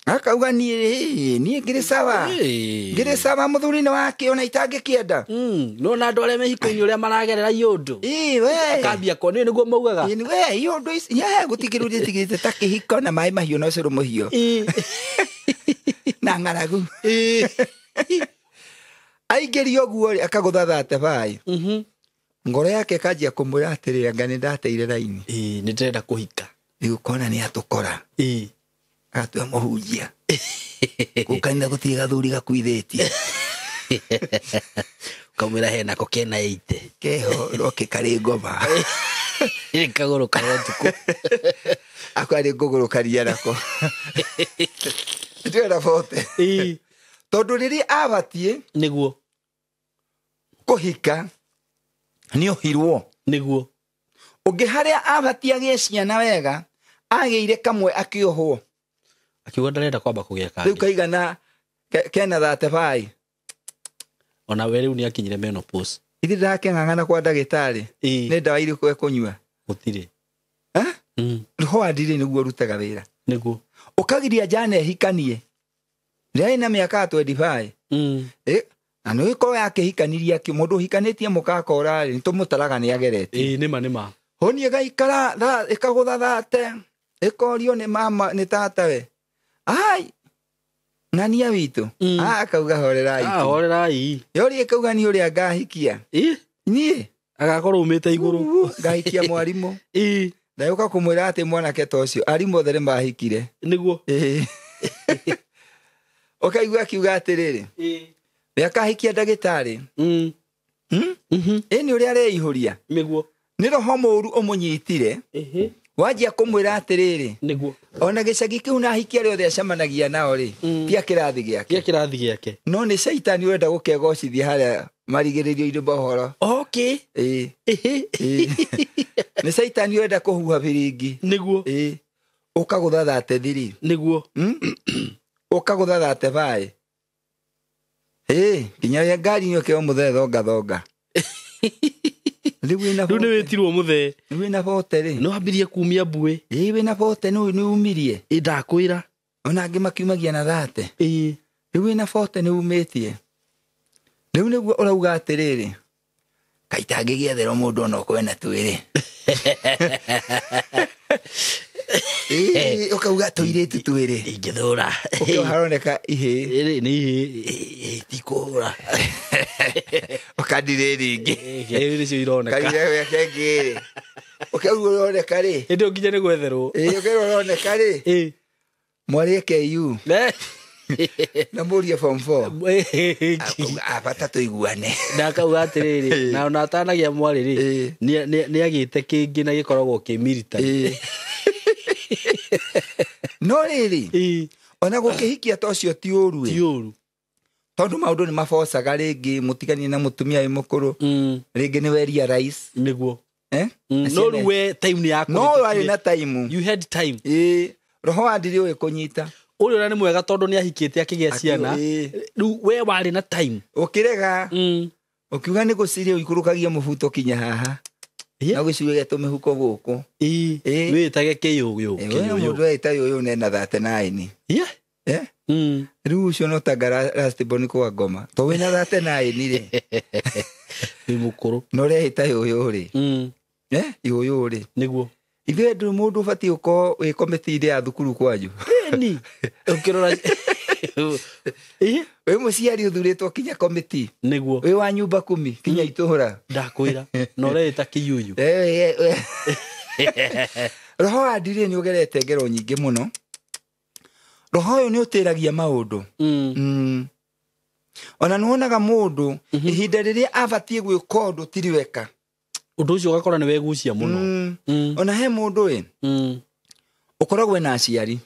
Akauga niĩ ngĩrĩ sawa. Ngĩrĩ sawa mũthuri nĩ wake ona itangĩkĩenda. No na andũ arĩa me hiko-inĩ ũrĩa maragerera iũndũ. We. Akambia kuona nĩguo maugaga. We iũndũ ici gũtikĩrĩ ũrĩa ta kĩhiko na maĩ mahiũ na ũcũrũ mũhiũ. Na ng'aragu. Aingĩrio ũguo rĩ akagũtha thate bai. Ngoro yake ĩkanjia kũmwĩra atĩrĩrĩ anga nĩ ndateire raini. Nĩ ndĩrenda kũhika. Rĩu kona nĩ atũkora. Agatua mũhunjia. Gũkũ kanitha gũtirĩ gathuri gakuithĩtie. Ũkamwĩra henako kena 80. Keho roke karĩ ngoma. Kagũrũka ũtukũ. Akwa nĩ ngũgũrũkaria nako. Ndĩrenda bote. Tondũ rĩrĩa abatiĩ nĩguo kũhika nĩ ohirwo. Nĩguo. Ũngĩ harĩa abatiĩ agĩe ciana wega agĩire kamwe akĩohwo. Akiuga ndarenda kwamba kũgĩa kangĩ. Rĩu kaigana kena 35. Ona we rĩu nĩakinyire menopause. Ithe ndakĩng'ang'ana kwa ndagĩtarĩ. Nĩ ndawa irĩkũ ekũnyua? Gũtirĩ. Roho wa ndirĩ nĩguo ũrutaga wĩra. Nĩguo. Ũkagiria njana ĩhikanie. Rĩrĩa ĩna mĩaka 25. Na nĩ ũgĩkorwo yakĩhikanirie mũndũ ũhikanĩtie mũkakora rĩ, nĩtũmũtaraga nĩ ageretie. Nĩma nĩma. Honi ĩgaikara ĩkagũtha thate, ĩkorio nĩ mama nĩ tata we. Ai ng'ania witũ. Akauga horerai. Horerai. Yori ĩkauga nĩ ũrĩa ngahikia. Niĩ agakorwo umĩte igũrũ. Ngahikia mwarimũ. Ndagĩũka kũmwĩra atĩ mwanake ta ũcio arimũ othe nĩ mahikire. Nĩguo. Ũkaigua akiuga atĩrĩrĩ. We akahikia ndagĩtarĩ. Ĩ nĩ ũrĩa areihũria. Nĩguo. Nĩ roho mũũru ũmũnyitire. Wanjia kũmwĩra atĩrĩrĩ. Nĩguo. Ona gĩcagi kĩu na ahikia arĩa othe acemanagia nao rĩ, ti a kĩrathi gĩake. Ti a kĩrathi gĩake. No nĩ caitani ũrenda gũkegocithia harĩa marigĩrĩrio-inĩ ma ũhoro. Okay. Nĩ caitani ũrenda kũhuha biringi. Nĩguo. Ũkagũtha thate thiri. Nĩguo. Ũkagũtha thate baĩ. Nginya rĩa ngari-inĩ ũkĩoya mũthee thonga thonga. Rĩu wĩna Rĩu nĩ wĩtirwo mũthee. Rĩu wĩna bote rĩ. Nĩ wambirie kumia mbuĩ. Wĩna bote nĩ umirie. Ndakwĩra. Ona angĩ makiumagia na thate. Rĩu wĩna bote nĩ umĩtie. Rĩu nĩguo ũrauga atĩrĩrĩ. Kaĩ itangĩgĩetherwo mũndũ ona okorwo ena twĩrĩ. Ũkauga tũirĩtu twĩrĩ. Ingĩthũra. Ũkĩo haroneka ihĩĩ. Nĩ ihĩĩ. Tikũhũra. Ũkandirĩ rĩngĩ. Nĩcio ironeka. Kairĩtu gake rĩ. Ũkĩrwo ũroneka rĩ. Hĩndĩ ĩyo nginya nĩ gwetherwo. Ũkĩrwo ũroneka rĩ. Mwarĩ KU. Na mũrie form 4. Abata tũiguane. Na akauga atĩrĩrĩ, na ona atanagĩa mwarĩ rĩ, nĩ agĩte kĩngĩ na gĩkoragwo kĩ military. No rĩrĩ, ona gũkĩhikia ta ũcio ti ũru. Ti ũru. Tondũ maũndũ nĩ mabocaga rĩngĩ mũtiganie na mũtumia wĩ mũkũrũ. Rĩngĩ nĩ weria rice. Nĩguo. No rĩu we time nĩ yaku. No warĩ na time. You had time. Roho wa ndiri ũgĩkũnyita. Ũrĩa ũrĩa nĩ mwega tondũ nĩ ahikĩte akĩgĩa ciana. Rĩu we warĩ na time. Ũkĩrega. Ũkiuga nĩ gũciria ũikũrũkagia mũbuto kinya haha. Na ũgĩcuria tũmĩhuko gũkũ. Wĩtage kĩyũyũ. Mũndũ wĩta yũyũ nena 39. Rĩu ũcio no ta rastiboni kwa ngoma. To wĩna 39 rĩ. Wĩ mũkũrũ. No ũreĩta yũyũ rĩ. Yũyũ rĩ. Nĩguo. Ithuĩ ndũrĩ mũndũ ũbatiĩ gũkorwo wĩ komĩtĩ-inĩ ya thukuru kwanyu. Ĩni. Ũkĩrora. Wĩ mũciari ũthurĩtwo kinya komĩtĩ. Nĩguo. Wĩ wa nyumba kumi kinya itũra. Ndakwĩra. Na ũreĩta kĩyuyu. Roho wa ndirĩ nĩ ũgerete ngero nyingĩ mũno. Roho ũyũ nĩ ũtĩragia maũndũ. Ona nĩ wonaga mũndũ ihinda rĩrĩa abatiĩ gwĩka ũndũ tiri weka. Ũndũ ũcio ũgakora nĩ wegucia mũno. Ona he mũndũ ĩ ũkoragwo ena aciari.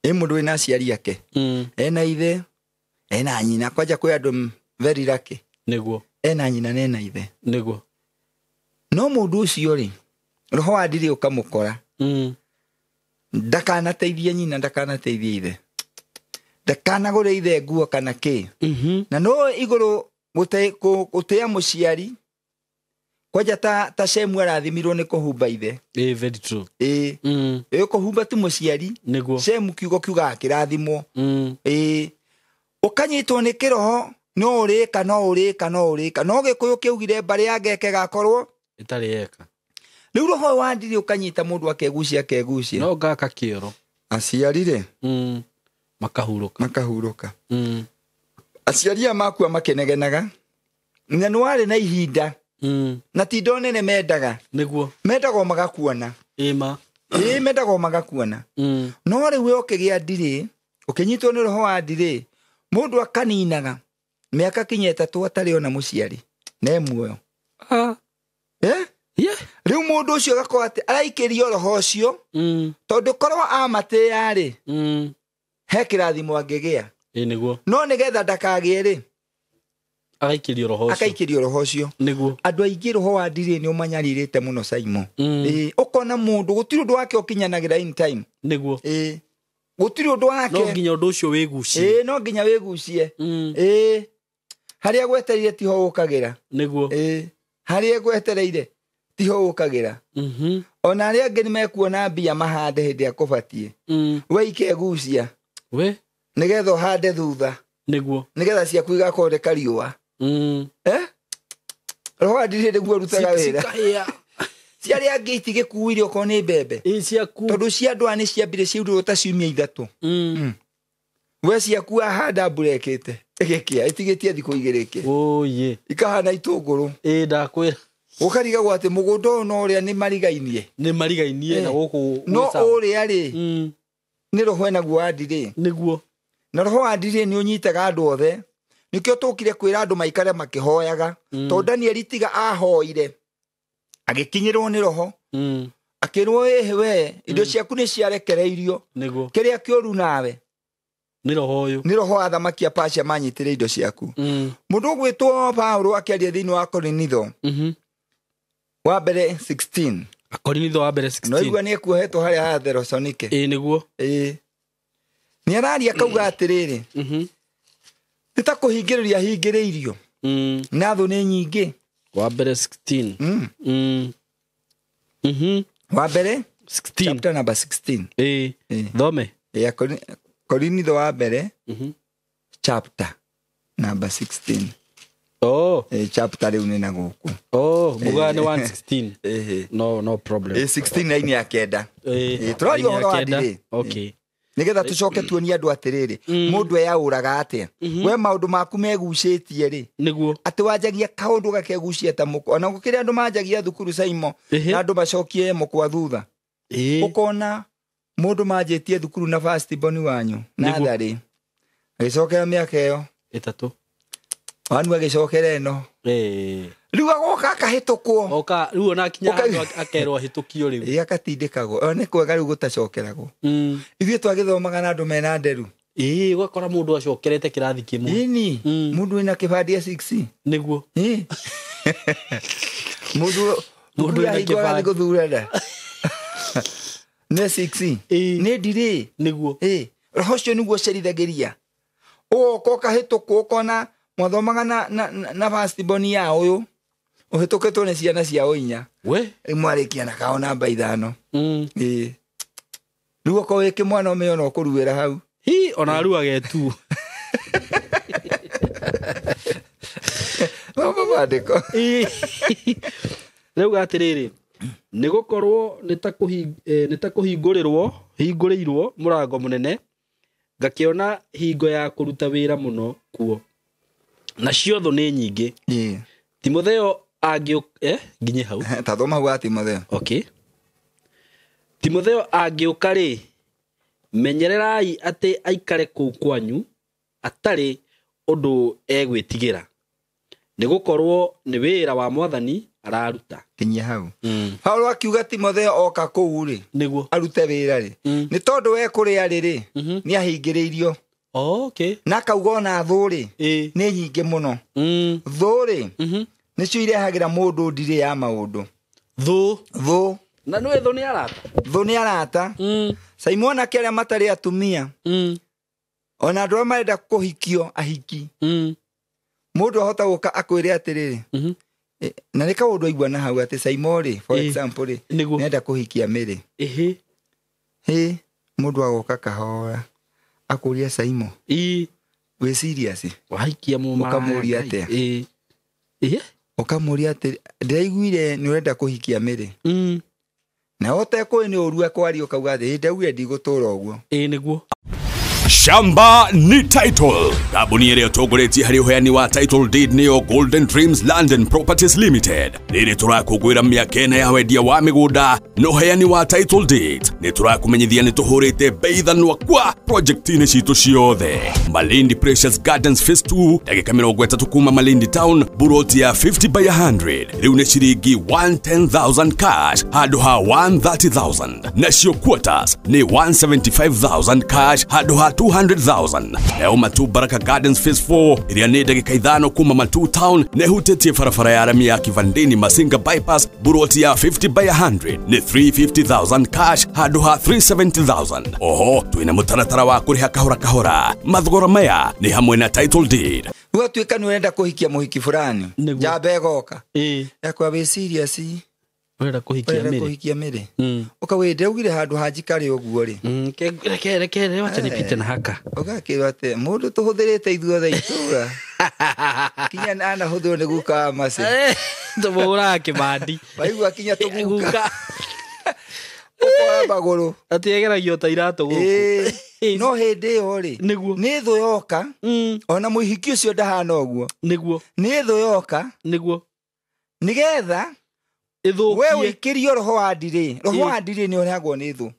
Ĩ mũndũ wĩna aciari ake. Ena ithe, ena nyina, kwanja kwĩ andũ very lucky. Nĩguo. Ena nyina na ena ithe. Nĩguo. No mũndũ ũcio rĩ, roho wa ndirĩ ũkamũkora. Ndakanateithie nyina, ndakanateithie ithe. Ndakanagũre ithe nguo kana kĩ. Na no igũrũ gũtĩa mũciari. Kwanja ta Shemu arathimirwo nĩ kũhumba ithe. Very true. Ĩ kũhumba tu mũciari. Nĩguo. Shemu kiugo kiugaga kĩrathimwo. Ũkanyitwo nĩ kĩroho no ũrĩka no ũrĩka no ũrĩka. No Gĩkũyũ kĩaugire mbarĩ ya ngeke gakorwo ĩtarĩ eka. Rĩu roho wa ndirĩ ũkanyita mũndũ akegucia akegucia. No ngaka kĩoro. Aciari rĩ. Makahurũka. Makahurũka. Aciari aya makua makenegenaga. Na nĩ warĩ na ihinda. Na ti indo nene mendaga. Nĩguo. Mendaga o magakuona. Ĩma. Mendaga o magakuona. No rĩu we ũkĩgĩa ndirĩ, ũkĩnyitwo nĩ roho wa ndirĩ, mũndũ akaninaga mĩaka kinya 3 atarĩ ona mũciari. Ne muoyo. Rĩu mũndũ ũcio agakorwo atĩ araikĩrio roho ũcio, tondũ korwo amatĩĩa rĩ, he kĩrathimo angĩgĩa. Nĩguo. No nĩgetha ndakagĩe rĩ, agaikĩrio roho ũcio. Akaikĩrio roho ũcio. Nĩguo. Andũ aingĩ roho wa ndirĩ nĩ ũmanyarirĩte mũno Saimo. Ũkona mũndũ gũtirĩ ũndũ wake ũkinyanagĩra in time. Nĩguo. Gũtirĩ ũndũ wake. No nginya ũndũ ũcio wĩgucie. No nginya wĩgucie. Harĩa gwetereire tiho ũkagĩra. Nĩguo. Harĩa gwetereire tiho ũkagĩra. Ona arĩa angĩ nĩmekuona mbia mahande hĩndĩ ĩrĩa kũbatiĩ. We ikegucia. We? Nĩgetha ũhande thutha. Nĩguo. Nĩgetha ciaku igakoreka riũa. Roho wa ndirĩ nĩguo ũrutaga wĩra. Cikahĩa. Cia arĩa angĩ itigĩkuire okorwo nĩ mbembe. Ciaku. Tondũ cia andũ aya nĩ ciambire ciaurĩrwo ta ciumia 3. We ciaku ahanda mbura ĩkĩte. Ĩgĩkĩa, ĩtigĩtie thikũ 2 ĩkĩ. Oye. Ikahana itũngũrũ. Ndakwĩra. Ũkarigagwo atĩ mũgũnda ũyũ na ũrĩa nĩ marigainie. Nĩ marigainie na gũkũ. No ũrĩa rĩ, nĩ roho enaguo wa ndirĩ. Nĩguo. Na roho wa ndirĩ nĩ ũnyitaga andũ othe. Nĩkĩo tũkire kwĩra andũ maikare makĩhoyaga. Tondũ Danieli tiga ahoire. Agĩkinyĩrwo nĩ roho. Akĩrwo ĩhĩ we, indo ciaku nĩ ciarekereirio. Nĩguo. Kĩrĩa kĩũru nawe. Nĩ roho ũyũ. Nĩ roho wa athamaki a Persia manyitĩre indo ciaku. Mũndũ ũgwĩtwo Paulo akĩaria thĩinĩ wa Korinitho. Wa mbere 16. Korinitho wa mbere 16. No igua nĩ ekuohetwo harĩa ha Thesalonike. Nĩguo. Nĩ araria akauga atĩrĩrĩ. Nĩ ta kũhingĩrĩria hingĩrĩirio. Na thũ nĩ nyingĩ. Wa mbere 16. Wa mbere 16. Chapter number 16. Thome. Korinitho wa mbere chapter number 16. Chapter rĩu nĩ na gũkũ. Mũgane 116. No problem. 16 line ya kenda. Tũraria ũhoro wa ndirĩ. Okay. Nĩgetha tũcoke tuonie andũ atĩrĩrĩ, mũndũ eyaũraga atĩa. We maũndũ maku megucĩtie rĩ. Nĩguo. Atĩ wanjagia kaũndũ gakegucia ta mũkwa. Ona gũkĩrĩ andũ manjagia thukuru Saimo, na andũ macokie mũkwa thutha. Ũkona mũndũ manjĩtie thukuru na first born wanyu, na tharĩ. Agĩcokera mĩaka ĩyo. 3. Wanu agĩcokera ĩno. Rĩu agoka akahĩtũkwo. Oka, rĩu ona akinya handũ akerwo ahĩtũkio rĩu. Agatindĩkagwo. Ona nĩ kwega rĩu gũtacokeragwo. Ithuĩ twagĩthomaga na andũ mena nderu. Ũgakora mũndũ acokerete kĩrathi kĩmwe. Ĩni, mũndũ wĩna kĩbandĩ 6. Nĩguo. Mũndũ Mũndũ wĩna ahingo agathiĩ kĩbandĩ. gũthurana. Nĩ 6. Ĩĩ. Nĩ ndirĩ. Nĩguo. Ĩĩ. Roho ũcio nĩguo ũcerithagĩria. Ũgoka ũkahĩtũkwo ũkona mwathomaga na first born ya ũyũ. Ũhĩtũkĩtwo nĩ ciana cia ũinya. We. Rĩu mwarĩkia na kao namba 5. Mm. Ĩĩ. Rĩu okorwo wĩ kĩmwana ũmenye ona ũkũruĩra hau. Hi ona aruage tu. Thoma maandĩko. Rĩu atĩrĩrĩ, nĩ gũkorwo nĩ ta kũhingũrĩrwo hingũrĩirwo mũrango mũnene, ngakĩona hingo ya kũruta wĩra mũno kuo, nacio thũ nĩ nyingĩ. Ĩĩ. Timotheo nginye hau. Ta thoma hau wa Timotheo. Okay. Timotheo angĩũka rĩ, menyererai atĩ aikare kũu kwanyu atarĩ ũndũ egwĩtigĩra, nĩ gũkorwo nĩ wĩra wa Mwathani araruta. Kinyia hau. Paulo akiuga Timotheo oka kũu rĩ, Nĩguo. arute wĩra rĩ, nĩ tondũ we kũrĩa rĩ rĩ, nĩ ahingĩrĩirio. Okay. Na akauga ona thũ rĩ, Ĩĩ. nĩ nyingĩ mũno. Thũ rĩ, nĩcio irehagĩra mũndũ ndirĩ ya maũndũ. Thũ. Thũ. Na nĩwe thũ nĩ arata. Thũ nĩ arata. Simon ake arĩa matarĩ atumia, ona andũ arĩa marenda kũhikio ahiki. Mũndũ ahota gũka akwĩre atĩrĩrĩ, na nĩ kaũndũ aigua na hau atĩ Simon rĩ, for example rĩ, Nĩguo. nĩenda kũhikia Mary. Ĩhĩ. Hĩ, mũndũ agoka kahora akũria Simon, Ĩĩ. wĩ serious? Wahikia mũmaraya. Ũkamũria atĩa? Ĩĩ. Ĩhĩ. Ũkamũria atĩ ndĩraiguire nĩ ũrenda kũhikia Mary. Na ũtekũĩ nĩ ũru ekwaria ũkauga atĩ ndaugire ndigũtũra ũguo. Ĩĩ nĩguo. Shamba ni title. Kambuni ĩrĩa ĩtongoretie harĩ ũheani wa title deed nĩyo Golden Dreams Land and Properties Limited. Rĩrĩ tũrakũngũĩra mĩaka ĩna ya wendia wa mĩgũnda na ũheani wa title deed. Nĩ tũrakũmenyithia nĩ tũhũrĩte bei thanwa kwa project-inĩ citũ ciothe. Malindi Precious Gardens Phase 2, ndagĩka 30 kuma Malindi Town, buroti ya 50 by 100. Rĩu nĩ ciringi 110,000 cash handũ ha 130,000. Nacio quarters nĩ 175,000 cash handũ ha 200,000. Nayo Matu Baraka Gardens Phase 4 ĩrĩa nĩ ndagĩka 5 kuma Matu Town na ĩhutĩtie barabara ya rami ya Kivandini Masinga Bypass, buroti ya 50 by 100 nĩ 350,000 cash handũ ha 370,000. Oho twĩna mũtaratara wa kũrĩha kahora kahora. Mathogora maya nĩ hamwe na title deed. Gwatuĩka nĩ ũrenda kũhikia mũhiki fulani, Nĩguo. njamba ĩgoka. Ĩĩ. Yakwa wĩ serious? Ũrenda kũhikia Ũrenda Mary. kũhikia Mary. Ũkauga ndaugire handũ ha njikare ũguo rĩ. Reke wacha nipite na haka. Ũgakĩrwo atĩ mũndũ tũhũthĩrĩte ithuothe itũra. Kinya anahũthĩrwo nĩ guka wa Mercy. Tũmũhũraga kĩbandi. Waigua kinya tũguka. Guka. Ũkoya magũrũ. Atĩ egeragio ta iratũ gũkũ. Ĩĩ. No hĩndĩ ĩyo rĩ, Nĩguo. nĩ thũ yoka, ona mũhiki ũcio ndahana ũguo. Nĩguo. Nĩ thũ yoka, Nĩguo. nĩgetha we Ĩthũkie. ũikĩrio roho wa ndirĩ. Roho Ĩĩ. wa ndirĩ nĩ ũrehagwo nĩ thũ.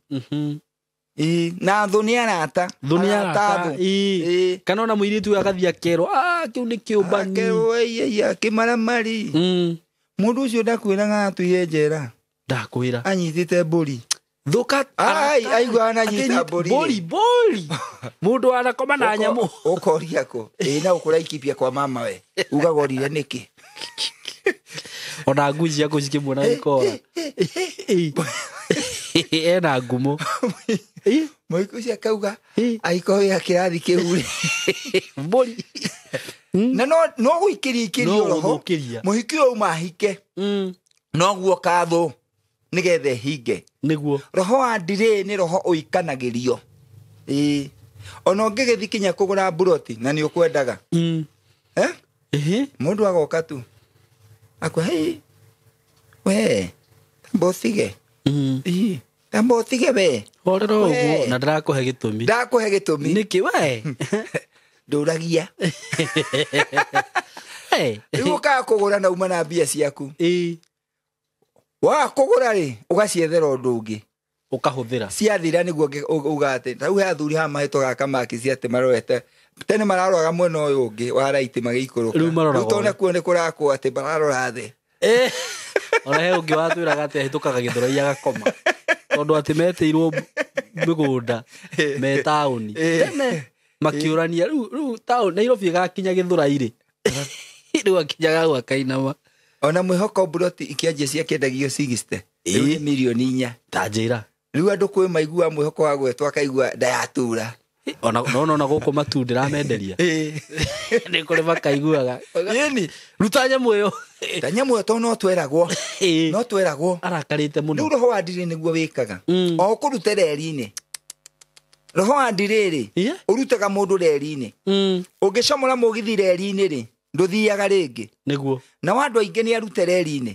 Ĩĩ, na thũ nĩ arata. Thũ nĩ arata. thũ. Ĩĩ. Ĩĩ. Kana ona mũirĩtu ũyũ agathiĩ akerwo, kĩu nĩ kĩũmbani. Akerwo, ĩiya, kĩmaramari. Mũndũ ũcio ndakwĩraga atuire njera. Ndakwĩra. Anyitĩte mbũri. Thũka. Ai, aigua ananyita mbũri. Mbũri, mbũri. Mũndũ anakoma na nyamũ. Ũkoria kũ? Ĩĩ, na ũkũraikibia kwa mama we. Ugagorire nĩkĩ? Ona ngui ciaku cikĩmuona gĩkora. Ena ngumo. Mũhiki ũcio akauga, Ĩĩ. angĩkorwo wĩ kĩrathi kĩu rĩ. Mbũri. Na no gũikĩria ikĩrio No roho. gũthũkĩria. Mũhiki ũyũ auma ahike. Noguo kathũ nĩgetha ĩhinge. Nĩguo. Roho wa ndirĩ nĩ roho ũikanagĩrio. Ĩĩ. Ona ũngĩgĩthiĩ kinya kũgũra mburoti na nĩ ũkwendaga. Eh? Ĩhĩ. Mũndũ agoka tu. Akwa, hey, we, tamba ũtige. Ĩĩ, tamba ũtige we. Horera ũguo We. na ndĩrakũhe gĩtũmi. Ndakũhe gĩtũmi. Nĩkĩ we? Ndũragia. Hey. Rĩu ũkaga kũgũra na uma na mbia ciaku. Ĩĩ. Waga kũgũra rĩ, ũgaciethera ũndũ ũngĩ. Ũkahũthĩra. Ciathira nĩguo uga atĩ, ta rĩu he athuri haha mahĩtũkaga kamaki cia atĩ marorete. Tene mararoraga mwena ũyũ ũngĩ wa raiti magĩikũrũka. Rĩu maroraga Rĩu tondũ kuo nĩ kũrakwo atĩ mararora thĩ. Ona he ũngĩ watwĩraga atĩ ahĩtũkaga Gĩthũrai agakoma. Tondũ atĩ metĩirwo mĩgũnda me taũni. Tene makĩũrania rĩu taũni Nairobi ĩgakinya Gĩthũrai rĩ. Rĩu akinyaga hau akainama. Ona mwĩhoko mburoti ikĩanjia ciakĩendagio 60. Rĩu nĩ mirioni 4. Ta njĩra. Rĩu andũ kwĩ maigua mwĩhoko wa gwetwo akaigua ndayatura. Ona no na gũkũ matu ndĩramenderia. Nĩ kũrĩ makaiguaga. Ĩni. Ruta nyamũ ĩyo. Ta nyamũ ĩyo tondũ no tweragwo. No tweragwo. Arakarĩte mũno. Rĩu roho wa ndirĩ nĩguo wĩkaga. O kũrute reri-inĩ. Roho wa ndirĩ rĩ, ũrutaga mũndũ reri-inĩ. Ũngĩcomora mũgithi reri-inĩ rĩ, ndũthiaga rĩngĩ. Nĩguo. Na andũ aingĩ nĩ arute reri-inĩ.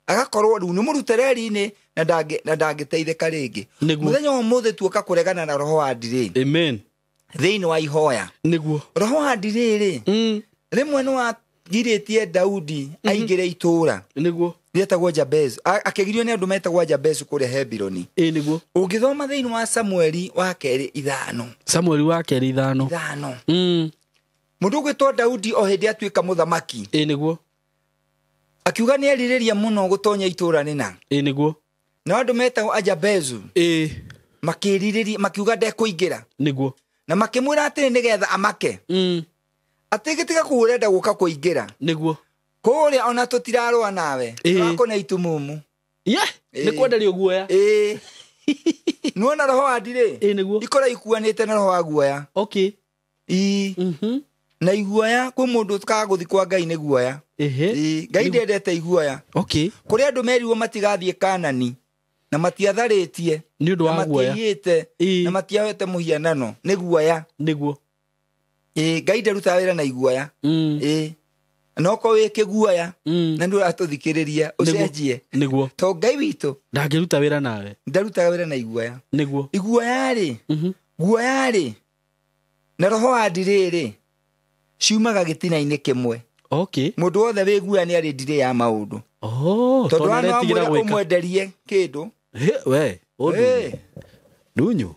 Agakorwo rĩu nĩ mũrute reri-inĩ na ndangĩteithĩka rĩngĩ. Mũthenya wa ũmũthĩ tuoka kũregana na roho wa ndirĩ. Amen. Thĩinĩ wa ihoya. Nĩguo. Roho wa ndirĩ rĩ, rĩmwe nĩ wagirĩtie Daudi aingĩre itũũra. Nĩguo. Rĩetagwo Jabez. Akĩgirio nĩ andũ metagwo Jabez kũrĩa Hebironi. Nĩguo. Ũngĩthoma thĩinĩ wa Samueli wa kerĩ 5. Samueli wa kerĩ 5. 5. Mũndũ ũgwĩtwo Daudi o hĩndĩ atuĩka mũthamaki. Nĩguo. Akiuga nĩ erirĩria mũno gũtonya itũũra rĩna. Nĩguo. Na andũ metagwo Ajabezu. Makĩrirĩria makiuga ndekũingĩra. Nĩguo. Na makĩmwĩra atĩrĩ nĩgetha amake. Atĩ gĩtiga kũu ũrenda gũka kũingĩra. Nĩguo. Kũrĩa ona tũtirarũa nawe. Tũrakũne itumumu. Nĩ kwenderio guoya. Nĩwona roho wa ndirĩ? Nĩguo. Ikora ikuanĩte na roho wa guoya. Okay. Na iguoya kwĩ mũndũ ũtakaga gũthiĩ kwa Ngai nĩ guoya. Ngai ndendete iguoya. Okay. Kũrĩ andũ merirwo matigathiĩ Kanani na matiatharĩtie nĩ ũndũ wa guoya, matiaiyĩte na matiahoete mũhianano nĩ guoya. Nĩguo. Ngai ndarutaga wĩra na iguoya. No ko wĩ kĩguoya na nĩ ũratũthikĩrĩria ũcenjie. Nĩguo. To Ngai witũ ndangĩruta wĩra nawe. Ndarutaga wĩra na iguoya. Nĩguo. Iguoya rĩ, guoya rĩ na roho wa ndirĩ rĩ ciumaga gĩtina-inĩ kĩmwe. Okay. Mũndũ wothe wĩ guoya nĩ arĩ ndirĩ ya maũndũ. Tondũ nĩaretigĩra gwĩka. Ũmwenderie kĩndũ. We, ndunyu.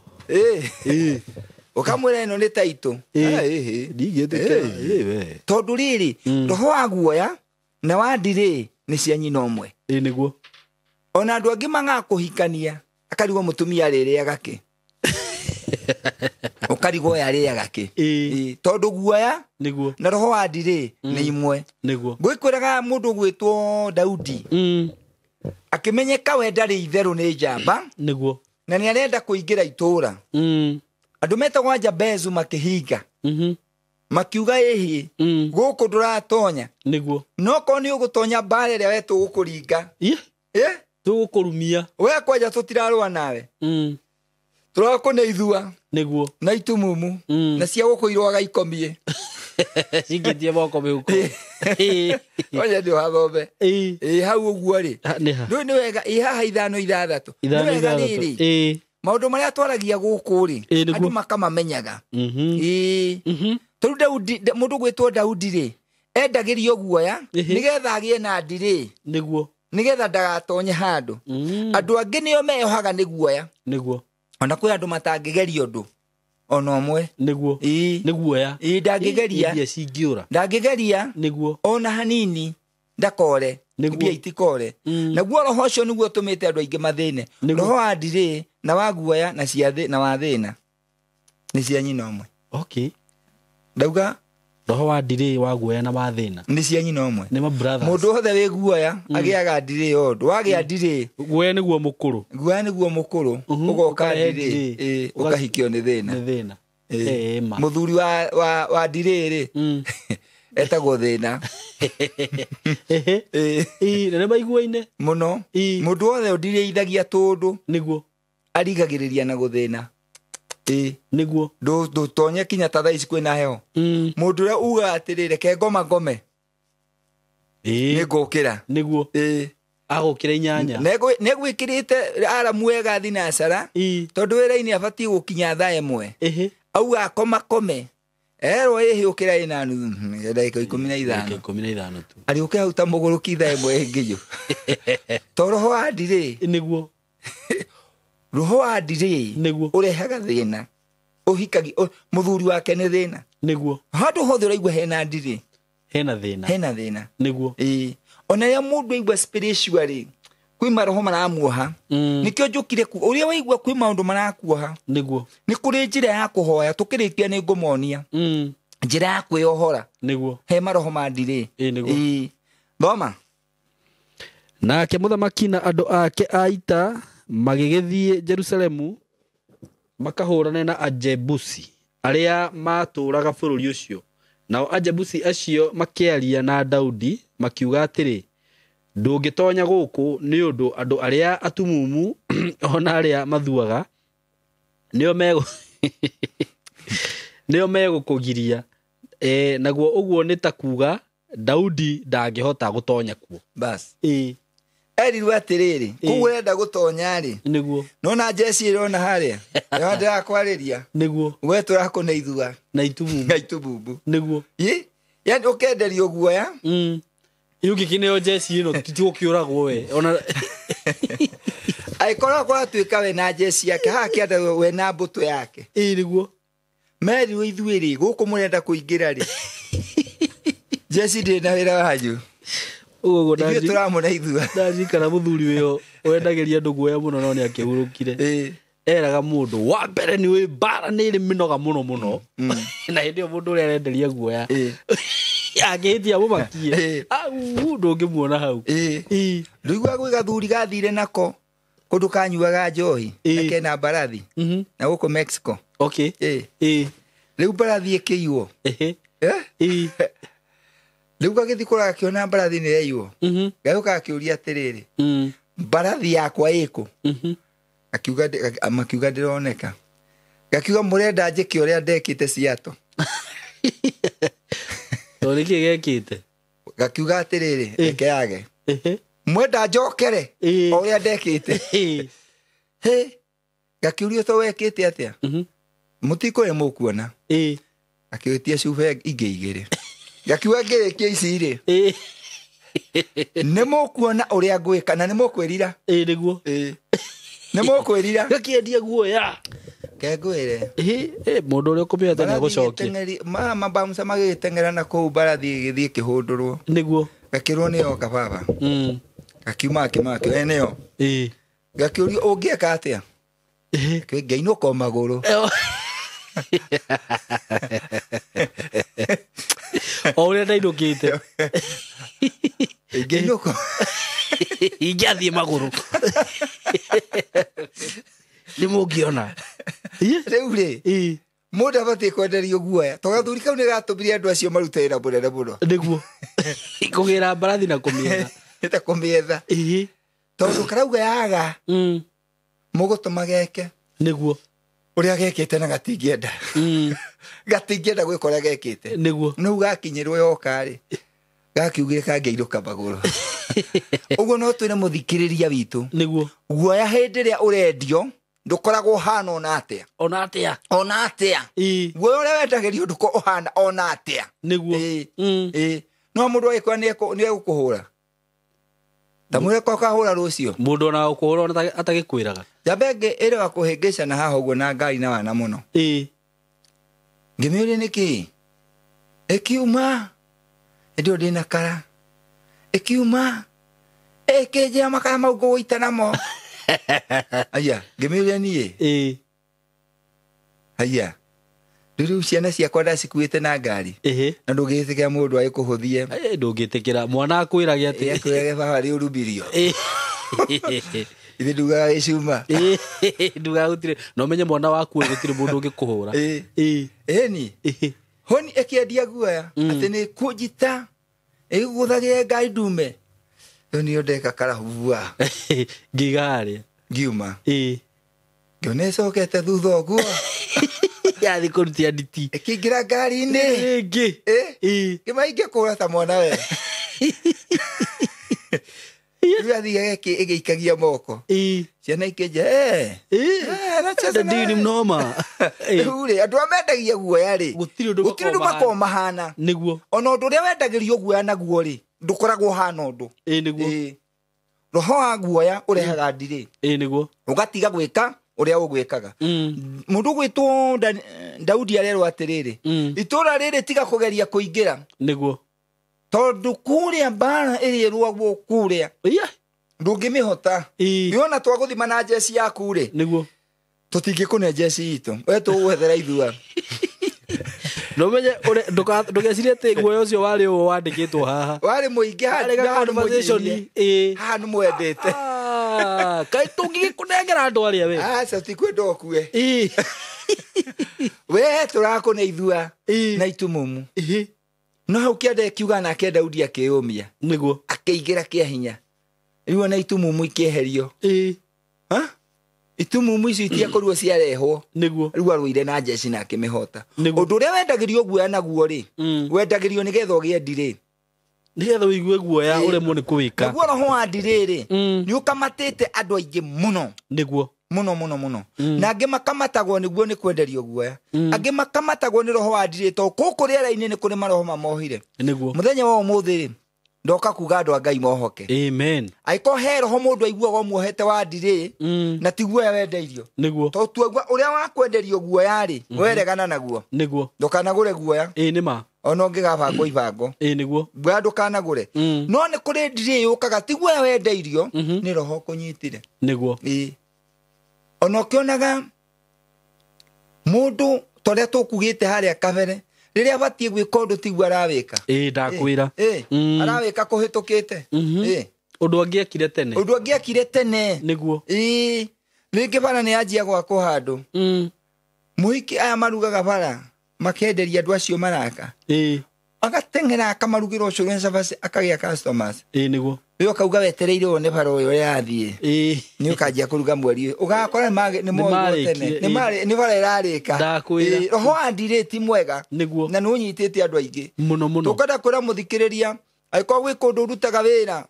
Ũkamwĩra ĩno nĩ taitũ. Ndingĩtĩkĩra. Tondũ rĩrĩ, roho wa guoya na wa ndirĩ nĩ cia nyina ũmwe. Nĩguo. Ona andũ angĩ magakũhikania akarigwo mũtumia arĩrĩaga kĩ. Ũkarigwo ũyũ arĩaga kĩ. Tondũ guoya nĩguo na roho wa ndirĩ nĩ imwe. Nĩguo. Ngwĩkwĩraga mũndũ ũgwĩtwo Daudi akĩmenyeka we ndarĩ itherũ nĩ njamba. Nĩguo. Na nĩ arenda kũingĩra itũũra. Andũ metagwo Jabezu makĩhinga. Makiuga ĩhĩ gũkũ ndũratonya. Nĩguo. No korwo nĩ ũgũtonya mbara ĩrĩa we tũgũkũringa. Tũgũkũrumia. We kwanja tũtirarũa nawe. Tũrakũne ithua. Nĩguo. Na itumumu. Na cia gũkũ irũaga ikomie. Cingĩtie moko mĩhuko. Kwanja nĩ ũhathome. Hau ũguo rĩ. Ndũĩ nĩ wega ĩ haha 5 6. Nĩ wega rĩrĩ. Maũndũ marĩa twaragia gũkũ rĩ, andũ makamamenyaga. Tondũ Daudi, mũndũ ũgwĩtwo Daudi rĩ, endagĩrio guoya nĩgetha agĩe na ndirĩ. Nĩguo. Nĩgetha ndagatonye handũ. Andũ angĩ nĩo meyohaga nĩ guoya. Nĩguo. Ona kwĩ andũ matangĩgeria ũndũ ona ũmwe. Nĩguo. Nĩ guoya. Ndangĩgeria. Mbia cingĩũra. Ndangĩgeria. Nĩguo. Ona hanini ndakore. Mbia itikore. Naguo roho ũcio nĩguo ũtũmĩte andũ aingĩ mathĩne. Roho wa ndirĩ na wa guoya na cia na wa thĩna nĩ cia nyina ũmwe. Okay. Ndauga roho wa ndirĩ wa guoya na wa thĩna nĩ cia nyina ũmwe. Nĩ ma brothers. Mũndũ wothe wĩ guoya agĩaga ndirĩ ũndũ. Wagĩa ndirĩ guoya nĩguo mũkũrũ. Guoya nĩguo mũkũrũ. Ũgoka ndirĩ ũkahikio nĩ thĩna. Nĩ thĩna. Mũthuri wa ndirĩ rĩ etagwo thĩna. Na nĩ maiguaine mũno. Mũndũ wothe ũndirĩithagia tũndũ nĩguo arigagĩrĩria na gũthĩna. Nĩguo. Ndũtonye kinya ta thaa ici kwĩna heho. Mũndũ ũrĩa ugaga atĩrĩ reke ngoma ngome nĩ ngũkĩra. Nĩguo. Agũkĩra 8. Nĩegwĩkĩrĩte aramu wega thinacara tondũ wĩra-inĩ abatiĩ gũkinya thaa 1. Auga akoma kome. Erwo ĩhĩ ũkĩra ĩna nuthu ndagĩka 15. 15 tu. Arĩũke hau ta mũgũrũki thaa 1 ĩngĩ. To roho wa ndirĩ. Nĩguo. Roho wa ndirĩ nĩguo ũrehaga thĩna. Ũhikagi mũthuri wake nĩ thĩna. Nĩguo. Handũ hothe ũraigua hena ndirĩ. Hena thĩna. Hena thĩna. Nĩguo. Ona rĩrĩa mũndũ aigua spiritually kwĩ maroho maramuoha. Nĩkĩo njũkire ku ũrĩa waigua kwĩ maũndũ marakuoha. Nĩguo. Nĩ kũrĩ njĩra ya kũhoya tũkĩrĩkia nĩ ngũmonia. Njĩra ya kwĩyohora. Nĩguo. He maroho ma ndirĩ. Nĩguo. Thoma. Nake mũthamaki na andũ ake a ita Magĩgĩthiĩ Jerusalemu makahũrane na Ajebusi arĩa maatũũraga bũrũri ũcio. Nao Ajebusi acio makĩaria na Daudi makiuga atĩrĩ, ndũngĩtonya gũkũ nĩ ũndũ andũ arĩa atumumu ona arĩa mathuaga nĩo megũkũgiria. Naguo ũguo nĩ ta kuga Daudi ndangĩhota gũtonya kuo. Bas. Erirwo atĩrĩrĩ, kũu ũrenda gũtonya rĩ, nĩguo nona jeci ĩrona harĩa ĩyo ndĩrakwarĩria, nĩguo we tũrakũna ithua na itumumu, na itumumu, nĩguo yani ũkenderio guoya. Ũngĩkĩneo jeci ĩno tigũkĩũragwo we ona angĩkorwo gwatuĩka we na jeci yake haha kĩanda we na mbũtũ yake. Nĩguo merirwo ithuĩ rĩ, gũkũ mũrenda kũingĩra rĩ, jeci ndĩrĩ na wĩra wanyu. Ũguo ithuĩ tũramũna ithua. Ndarikana mũthuri wĩyo wendagĩria andũ guoya mũno no nĩakĩhurũkire. Eraga mũndũ wa mbere nĩ wĩ mbara nĩ ĩrĩ mĩnoga mũno mũno, na hĩndĩ ĩyo mũndũ ũrĩa arenderia guoya angĩhĩtia mũmakie ndũngĩmuona hau. Ndũiguaga gwĩ gathuri gathire nako kũndũ kanyuaga njohi na kena mbarathi na gũkũ Mexico. Okay. Rĩu mbarathi ĩkĩiywo. Rĩu gagĩthiĩ kũrora gakĩona mbarathi nĩ yaiywo. Gagĩũka gakĩũria atĩrĩrĩ, mbarathi yakwa ĩkũ? Akiuga makiuga ndĩroneka. Gakiuga mũrenda njĩke ũrĩa ndekĩte Seattle. To nĩkĩ gekĩte? Gakiuga atĩrĩrĩ, reke yage. Mwenda njokere o ũrĩa ndekĩte. Gakiũrio to wekĩte atĩa? Mũtikũrĩa mũkuona. Akĩũtia cuba ingĩ igĩrĩ. Gakiuga ngĩrĩkia ici rĩ, nĩ mũkuona ũrĩa ngwĩka na nĩ mũkwĩrira. Nĩguo. Nĩ mũkwĩrira. Gakĩendia guoya. Kengwĩre. Mũndũ ũrĩa ũkũmĩhota nĩ agũcokia. Mabamsa magĩgĩteng'era na kũu mbarathi ĩgĩthiĩ ĩkĩhũndũrwo. Nĩguo. Gakĩrwo nĩyo kababa. Gakiuma akĩmakio nĩyo. Gakĩũrio ũngĩeka atĩa? Ngĩinũka o magũrũ. O ũrĩa ndainũkĩte. Ingĩinũka. Ingĩathiĩ magũrũ. Nĩ mũngĩona. Rĩu rĩ, mũndũ abatiĩ kwenderio guoya. To gathuri kau nĩ gatũmire andũ acio marute wĩra mũnene mũno. Nĩguo. Kũgĩra mbarathi na kũmĩetha. Ta kũmĩetha. Tondũ karauga yaga. Mũgũtũma geke. Nĩguo. Ũrĩa gekĩte na gatingĩenda. Gatingĩenda gwĩka ũrĩa gekĩte. Nĩguo. Nĩu gakinyĩrwo yoka rĩ, gakiugire kangĩinũka magũrũ. Ũguo no twĩre mũthikĩrĩria witũ. Nĩguo. Guoya hĩndĩ ĩrĩa ũrendio ndũkoragwo ũhana ona atĩa. Ona atĩa. Ona atĩa. Guoya ũrĩa wendagĩrio ndũkoragwo ũhana ona atĩa. Nĩguo. No mũndũ agĩkora nĩ egũkũhũra. Ta mwĩre ko kahũra rũciũ. Mũndũ ona gũkũhũra ona atagĩkwĩraga. Njamba ĩngĩ ĩrĩ wa kũhĩngĩcana haha ũguo na ngari na wana mũno. Ngĩmĩũria nĩkĩ? Ĩkiuma. Hĩndĩ ĩyo ndĩna kara. Ĩkiuma. Ĩkĩnjĩra makara mau ngũgũita namo. Aya, ngĩmĩũria niĩ. Aya. Rĩu ciana ciakwa ndacikuĩte na ngari. Na ndũngĩtĩkĩra mũndũ agĩkũhũthie. Ndũngĩtĩkĩra mwana akwĩrage atĩ. Akwĩrage baba rĩ ũrumirio. Ithe ndugaga gĩcuma. Ndugaga gũtirĩ. Na ũmenye mwana waku gũtirĩ mũndũ ũngĩkũhũra. Ĩni. Honi ĩkĩendia guoya atĩ nĩ kũnjita ĩgũthagĩre ngai ndume. Rĩu nĩyo ndeka karahua. Ngiga harĩa. Ngiuma. Ngĩona ĩcokete thutha ũguo. Yathi kũrutia nditi. Ĩkĩingĩra ngari-inĩ. Ĩngĩ. Ngĩma ingĩkũra ta mwana we. Rĩu yathiaga ĩgĩikagia moko. Ciana ikĩnja, Ndini ni mnoma. Rĩu rĩ, andũ arĩa mendagia guoya rĩ, gũtirĩ ũndũ makoragwo mahana. Nĩguo. Ona ũndũ ũrĩa wendagĩrio guoya naguo rĩ, ndũkoragwo ũhana ũndũ. Nĩguo. Roho wa guoya ũrehaga ndirĩ. Nĩguo. Ũgatiga gwĩka ũrĩa ũgwĩkaga. Mũndũ ũgwĩtwo Daudi arerwo atĩrĩrĩ, itũũra rĩrĩ tiga kũgeria kũingĩra. Nĩguo. Tondũ kũrĩa mbara ĩrĩa ĩrũagwo kũrĩa ndũngĩmĩhota. Nĩwona twagũthima na jeci yaku rĩ, nĩguo, tũtingĩkũne jeci itũ, we tũgwethera ithua. No menye ndũgecirie atĩ guoya ũcio warĩ ũũ wandĩkĩtwo haha. Warĩ mũingĩ haha nĩ mwendete. Kaĩ tũngĩgĩkũnengera andũ arĩa we. Aca tikwenda ũkue. We tũrakũne ithua na itumumu. No hau kĩanda kiuga nake Daudi akĩyũmia. Nĩguo. Akĩingĩra kĩa hinya. Rĩu ona itumumu ikĩeherio. Ha? Itumumu icio itiakorirwo ciarehwo. Nĩguo. Rĩu arũire na jeshi na akĩmĩhota. Ũndũ ũrĩa wendagĩrio guoya naguo rĩ, wendagĩrio nĩgetha ũgĩe ndirĩ. Nĩgetha ũigue guoya ũremwo nĩ kũwĩka. Naguo roho wa ndirĩ rĩ, nĩ ũkamatĩte andũ aingĩ mũno. Nĩguo. Mũno mũno mũno. Na angĩ makamatagwo nĩguo nĩ kwenderio guoya. Angĩ makamatagwo nĩ roho wa ndirĩ tondũ gũkũ rĩera-inĩ nĩ kũrĩ maroho mamohire. Nĩguo. Mũthenya wa ũmũthĩ rĩ, ndoka kuga andũ a Ngai mohoke. Amen. Angĩkorwo he roho mũndũ aiguaga ũmuohete wa ndirĩ, na ti guoya wendeirio. Nĩguo. Tondũ tuaigua ũrĩa wakwenderio guoya rĩ, weregana naguo. Nĩguo. Ndũkanagũre guoya. Ĩĩ nĩ ma. Ona ũngĩgabangwo ibango. Ĩĩ nĩguo. Guoya ndũkanagũre. No nĩ kũrĩ ndirĩ yũkaga ti guoya wendeirio, nĩ roho ũkũnyitire. Nĩguo. Ĩĩ. Ona ũkĩonaga mũndũ ta ũrĩa tũkugĩte harĩa kabere, rĩrĩa abatiĩ gwĩka ũndũ tiguo arawĩka. Ĩĩ ndakwĩra. Arawĩka kũhĩtũkĩte. Ũndũ angĩekire tene. Ũndũ angĩekire tene. Nĩguo. Ĩĩ. Rĩngĩ bara nĩ yanjia gwakwo handũ. Mũhiki aya marugaga bara makenderia andũ acio maraka. Ĩĩ. Agateng'era akamarugĩra ũcũrũ na cabaci akagĩa customers. Ĩĩ nĩguo. Rĩu ũkauga wetereire wone bara ũyũ ũrĩa yathiĩ. Ĩĩ. Nĩ ũkanjia kũruga mweri ũyũ. Ũgakora nĩ moirwo tene. Nĩ bara ĩrarĩka. Ndakwĩra. Roho wa ndirĩ ti mwega. Nĩguo. Na nĩ ũnyitĩte andũ aingĩ. Mũno mũno. Tũkwenda kwĩra mũthikĩrĩria angĩkorwo gwĩ kũndũ ũrutaga wĩra,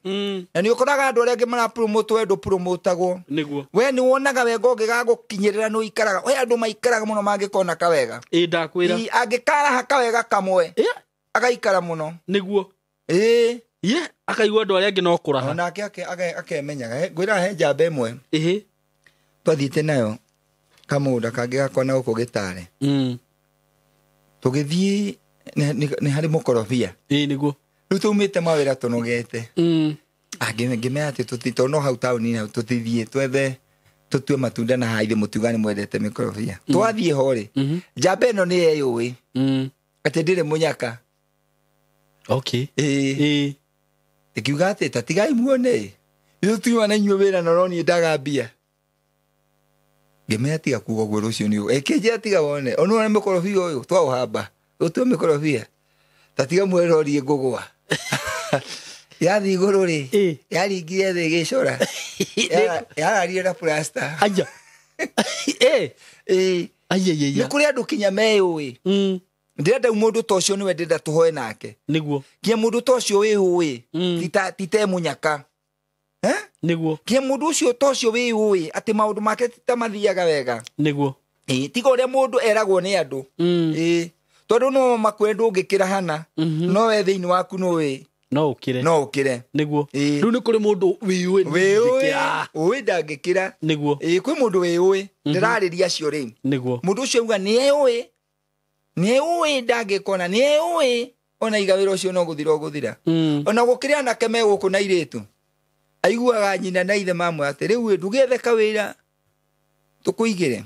na nĩ ũkoraga andũ arĩa angĩ marapromotwo we ndũpromotagwo. Nĩguo. We nĩ wonaga wega ũngĩgagũkinyĩrĩra nĩ ũikaraga. We andũ maikaraga mũno mangĩkona kawega. Ĩĩ ndakwĩra. Angĩkaraha kawega kamwe, agaikara mũno. Nĩguo. Ĩĩ. Ye, akaigua andũ arĩa angĩ no kũraha. Onake akemenyaga. Ngwĩra he njamba ĩmwe. Ĩhĩ. Twathiĩte nayo kamũgũnda kangĩ gakwa na gũkũ Gĩtare. Tũgĩthiĩ nĩ harĩ mũkorobia. Ĩĩ nĩguo. Rĩu tũumĩte mawĩra tũnogete. Ngĩmenya atĩ tondũ no hau taũni-inĩ hau tũtithiĩ twethe tũtue matunda na haithe mũtiuga nĩ mwendete mĩkorobia. Twathiĩ ho rĩ, njamba ĩno nĩ yeyũĩ atĩ ndĩrĩ mũnyaka. Okay. Ĩĩ. Ĩkiuga atĩ ta tigai muone. Ithuĩ tutiuma na inyuĩ wĩra na no niĩ ndaga mbia. Ngĩmenya tiga kuga ũguo rũciũ nĩ ũũ. Ĩkĩnjĩra tiga wone. Ona wone mũkorobia ũyũ twaũhamba. Ũtue mĩkorobia. Ta tiga muone rori ngũgũa. Yathiĩ igũrũ rĩ, yaringire thĩ ĩgĩcora. Yararire na plaster. Aya. Ĩĩ. Aya. Nĩ kũrĩ andũ kinya meyũĩ. Ndĩrenda mũndũ ta ũcio nĩwe ndĩrenda tũhoe nake. Nĩguo. Kinya mũndũ ta ũcio wĩyũĩ, ti ta mũnyaka. Nĩguo. Kinya mũndũ ũcio ta ũcio wĩyũĩ atĩ maũndũ make ti ta mathiaga wega. Nĩguo. Ĩĩ, tiga ũrĩa mũndũ eragwo nĩ andũ. Ĩĩ. Tondũ no makwĩre ndũngĩkĩra hana, no we thĩinĩ waku nĩũĩ. No ũkĩre. No ũkĩre. Nĩguo. Ĩĩ. Rĩu nĩ kũrĩ mũndũ wĩyũĩ ndangĩkĩra. Ũĩ ndangĩkĩra. Nĩguo. Ĩĩ, kwĩ mũndũ wĩyũĩ. Ndĩrarĩria acio rĩu. Nĩguo. Mũndũ ũcio auga nĩeyũĩ. Nĩeyũĩ ndangĩkona, nĩeyũĩ ona iga wĩra ũcio no gũthira ũgũthira. Ona gũkĩrĩ anake me gũkũ na airĩtu. Aiguaga nyina na ithe mamwe atĩ rĩu ndũgĩethe kawĩra tũkũigĩre.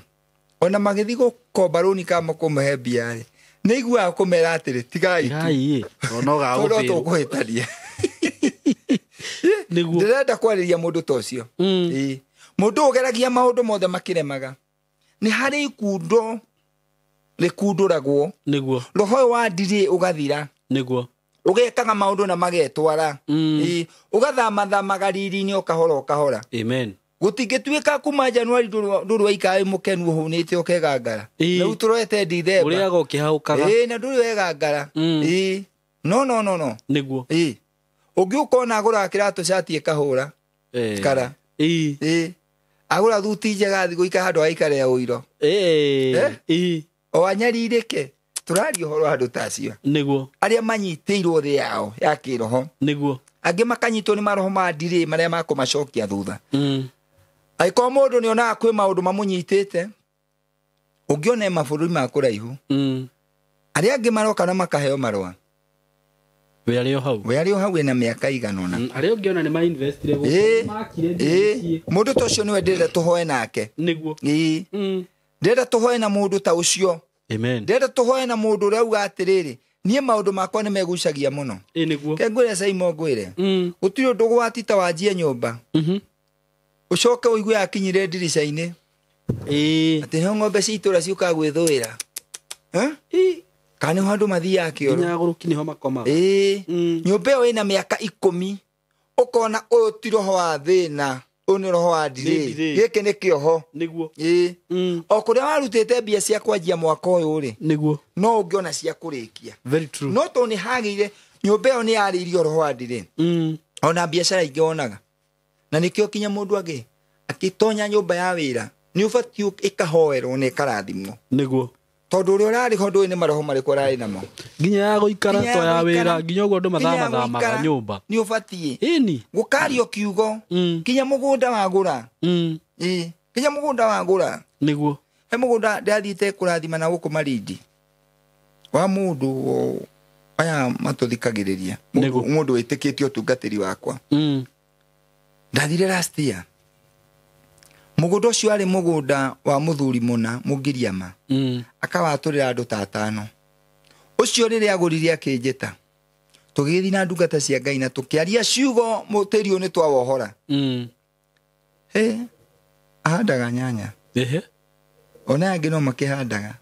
Ona magĩthiĩ gũkomba rũni kana kũmũhe mbia rĩ, nĩ aiguaga kũmera atĩrĩ tigai tu. Tigai, ona ũgagũthĩrwo. Tondũ tũkũhĩtania. Nĩguo. Ndĩrenda kwarĩria mũndũ ta ũcio. Ĩĩ. Mũndũ ũgeragia maũndũ mothe makĩremaga. Nĩ harĩ ikundo rĩkundũragwo. Nĩguo. Roho ũyũ wa ndirĩ ũgathira. Nĩguo. Ũgekaga maũndũ na magetwara. Ĩĩ. Ũgathamathamaga riri-inĩ o kahora o kahora. Amen. Gũtingĩtuĩka kuma Januari ndũrĩ waikara wĩ mũkenu ũhũnĩte ũkegangara. Rĩu tũroete Dithemba. Ũrĩaga ũkĩhaũkaga. Ĩĩ, na ndũrĩ wegangara. Ĩĩ. No no no no. Nĩguo. Ĩĩ. Ũngĩũka ona agũraga kĩratũ cati ĩkahũra. Kara. Ĩĩ. Ĩĩ. Agũra thuti njega athiĩ gũikara handũ agaikara ya ũiro. Ĩĩ. Ĩĩ. O anyarirĩke. Tũraria ũhoro wa andũ ta acio. Nĩguo. Arĩa manyitĩirwo thĩ yao ya kĩroho. Nĩguo. Angĩ makanyitwo nĩ maroho ma ndirĩ marĩa makũmacokia thutha. Angĩkorwo mũndũ nĩonaga kwĩ maũndũ mamũnyitĩte, ũngĩona mabũrũri ma kũraihu, arĩa angĩ maroka na makaheo marũa. We arĩ o hau. We arĩ o hau ena mĩaka igana ũna. Arĩa ũngĩona nĩ ma-investire gũkũ, makire mĩciĩ. Mũndũ ta ũcio nĩwe ndĩrenda tũhoe nake. Nĩguo. Ĩĩ. Ndĩrenda tũhoe na mũndũ ta ũcio. Amen. Ndĩrenda tũhoe na mũndũ ũrĩa auga atĩrĩrĩ, niĩ maũndũ makwa nĩ megucagia mũno. Ĩĩ nĩguo. Ke ngwĩre Simon ngwĩre. Gũtirĩ ũndũ gwati ta wanjie nyũmba. Ũcoke ũigue akinyire ndirica-inĩ. Atĩ nĩho ng'ombe cia itũũra ciũkaga gwĩthũĩra. Kana nĩho andũ mathiaga kĩoro. Nginya agũrũki nĩho makomaga. Nyũmba ĩyo ĩna mĩaka 10 ũkona ũyũ ti roho wa thĩna, ũyũ nĩ roho wa ndirĩ. Gĩkĩ nĩ kĩoho. Nĩguo. O kũrĩa warutĩte mbia cia kwanjia mwaka ũyũ rĩ, nĩguo, no ũngĩona cia kũrĩkia. Very true. No tondũ nĩ hagĩire nyũmba ĩyo nĩ yarĩirio roho wa ndirĩ. Ona biacara ingĩ wonaga. Na nĩkĩo kinya mũndũ angĩ akĩtonya nyũmba ya wĩra nĩ ũbatiĩ ĩkahoerwo na ĩkarathimwo. Nĩguo. Tondũ ũrĩa ũrarĩ ho ndũĩ nĩ maroho marĩkũ ararĩ namo. Nginya ya gũikara to ya wĩra, nginya ũguo andũ mathamatha nyũmba. Nĩ ũbatiĩ. Ĩni. Gũkario kiugo. Nginya mũgũnda wagũra. Nginya mũgũnda wagũra. Nĩguo. He mũgũnda ndathiĩte kũrathima na gũkũ Malindi. Wa mũndũ aya matũthikagĩrĩria. Mũndũ wĩtĩkĩtie ũtungatĩri wakwa. Ndathire last year. Mũgũnda ũcio arĩ mũgũnda wa mũthuri mũna Mũngiriama. Akawatũrĩra andũ ta atano. Ũcio rĩrĩa agũrire akĩnjĩta. Tũgĩthiĩ na ndungata cia Ngai na tũkĩaria ciugo mũtĩri ũyũ nĩ twawohora. Ahandaga nyanya. Ona angĩ no makĩhandaga.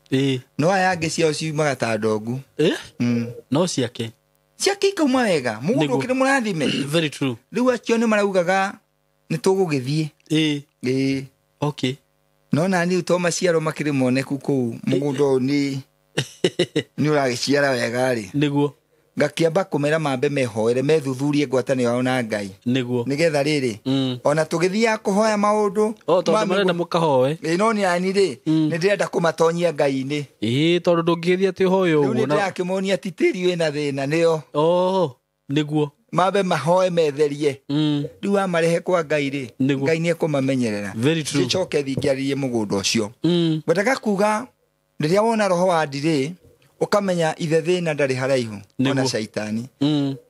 No aya angĩ ciao ciumaga ta ndongu. No ciake. Ciake ikauma wega. Mũgũnda ũkĩrĩ mũrathime. Very true. Rĩu acio nĩ maraugaga nĩ tũgũgĩthiĩ. Okay. No na niĩ to maciaro makĩrĩ moneku kũu mũgũnda ũyũ nĩ ũragĩciara wega rĩ. Nĩguo. Ngakĩamba kũmera mambe mehoere methuthurie ngwatanĩro yao na Ngai. Nĩguo. Nĩgetha rĩrĩ ona tũgĩthiaga kũhoya maũndũ. O tondũ marenda mũkahoe. No nĩ ani rĩ nĩ ndĩrenda kũmatonyia Ngai-inĩ. Tondũ ndũngĩgĩthiĩ atĩ ũhoe ũguo. Rĩu nĩ ndĩrakĩmonia ti tĩri wĩna thĩna nĩo. Nĩguo. Mambe mahoe metherie. Rĩu wamarehe kwa Ngai rĩ, Ngai nĩ ekũmamenyerera. Very true. Gĩcoke thingĩarĩrie mũgũnda ũcio. Ngwendaga kuga rĩrĩa wona roho wa ndirĩ ũkamenya ithe thĩna ndarĩ haraihu ona caitani.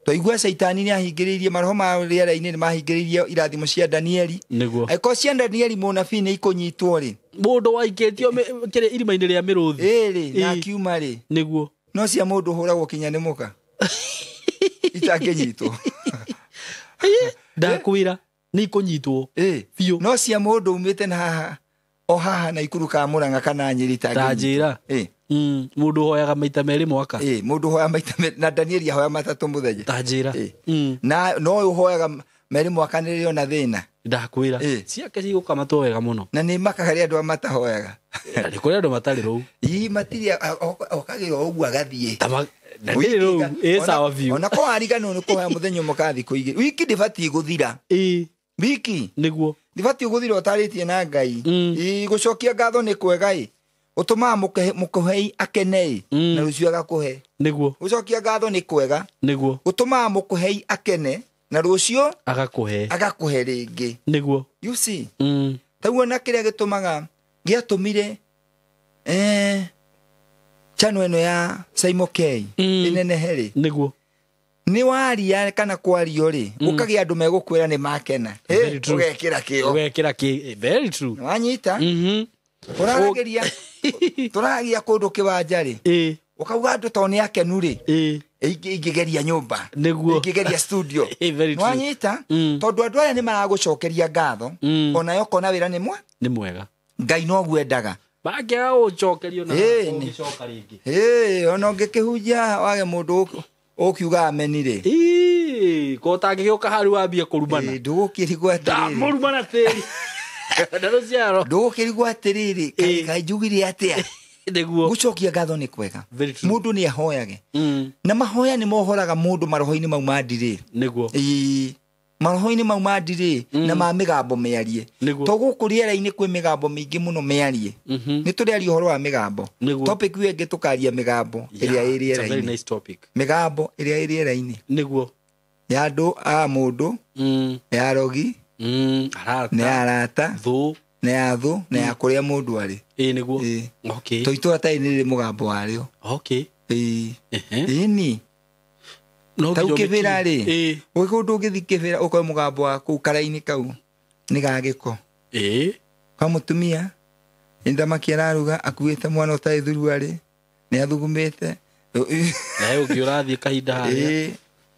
Twaigua caitani nĩ ahingĩrĩirie maroho ma rĩera-inĩ nĩ mahingĩrĩirie irathimo cia Danieli. Nĩguo. Angĩkorwo cia Danieli mũnabii nĩ ikũnyitwo rĩ, mũndũ waikĩtio kĩrĩa irima-inĩ rĩa mĩrũthi. Ĩrĩ na akiuma rĩ. Nĩguo. No cia mũndũ ũhũragwo kinya nĩ mũka. Itangĩnyitwo. Ndakwĩra nĩ ikũnyitwo. Biũ. No cia mũndũ umĩte na haha o haha na Ikuru ka Murang'a kana Nyĩrĩ itangĩnyitwo. Ta njĩra. Mũndũ ũhoyaga maita merĩ mwaka. Mũndũ ũhoya maita merĩ na Danieli ahoya matatũ mũthenya. Ta njĩra. Na no ũhoyaga merĩ mwaka nĩ rĩo na thĩna. Ndakwĩra. Ciake cigũkamatwo wega mũno. Na nĩ makaga rĩ andũ matahoyaga. Na nĩ kũrĩ andũ matarĩ rũu. Matirĩ okagĩra ũguo agathiĩ. Ona ko wariganĩrwo nĩ kũhoya mũthenya ũmwe kana thikũ igĩrĩ. Wiki ndĩbatiĩ gũthira. Wiki nĩguo. Ndĩbatiĩ gũthira ũtarĩtie na Ngai. Gũcokia ngatho nĩ kwega ĩ. Ũtũmaga mũkũhei akene ĩ, na rũciũ agakũhe. Nĩguo. Gũcokia ngatho nĩ kwega. Nĩguo. Ũtũmaga mũkũhei akene na rũciũ agakũhe. Agakũhe rĩngĩ. Nĩguo. You see? Taguo na kĩrĩa gĩtũmaga gĩatũmire channel ĩno ya Saimo K ĩnenehe rĩ. Nĩguo. Nĩ waria kana kwario rĩ, ũkagĩa andũ megũkwĩra nĩ makena. Ũgekĩra kĩo. Ũgekĩra kĩo. Very true. Wanyita? Tũrarageria. Tũraragia kũndũ kĩwanja rĩ. Ũkauga andũ to nĩ akenu rĩ. Ingĩgeria nyũmba. Nĩguo. Ingĩgeria studio. Very true. Wanyita? Tondũ andũ aya nĩ maragũcokeria ngatho, onayo ũkona wĩra nĩ nĩ mwega. Ngai noguo endaga. Bangĩaga gũcokerio na ũngĩcoka rĩngĩ. Ona ũngĩkĩhunjia wage mũndũ ũkiuga ameni rĩ. Ko ũtangĩgĩũka haru wambie kũrumana. Ndũgũkĩrigwo atĩrĩrĩ. Ndamũrumana tĩri. Na rũciaro. Ndũgũkĩrigwo atĩrĩrĩ, kaĩ njugire atĩa? Nĩguo. Gũcokia ngatho nĩ kwega. Very true. Mũndũ nĩ ahoyage. Na mahoya nĩ mohoraga mũndũ maroho-inĩ mau ma ndirĩ. Nĩguo. Maroho-inĩ mau ma ndirĩ na ma mĩgambo mĩarie. To gũkũ rĩera-inĩ kwĩ mĩgambo mĩingĩ mũno mĩarie. Nĩ tũrĩaria ũhoro wa mĩgambo. Topic ĩyo ĩngĩ tũkaria mĩgambo ĩrĩa ĩ It's a very rĩera-inĩ. nice topic. Mĩgambo ĩrĩa ĩ rĩera-inĩ. Nĩguo. Ya andũ a mũndũ, ya arogi, arata, na ya arata, thũ, na ya thũ, na ya kũrĩa mũndũ arĩ. Nĩguo. Okay. To itũra tarĩ nĩ rĩrĩ mũgambo warĩo. Okay. Ĩni. No Tau nginya kĩbĩra ũmĩkinyie. rĩ. Gwĩ kũndũ ũngĩthiĩ kĩbĩra ũkore mũgambo waku karaini kau nĩ ga gĩko. Kwa mũtumia nĩ thamaki araruga akuĩte mwana ũtarĩ thuruarĩ, nĩ athugumĩte. Na he ũngĩ ũrathiĩ kahinda harĩa.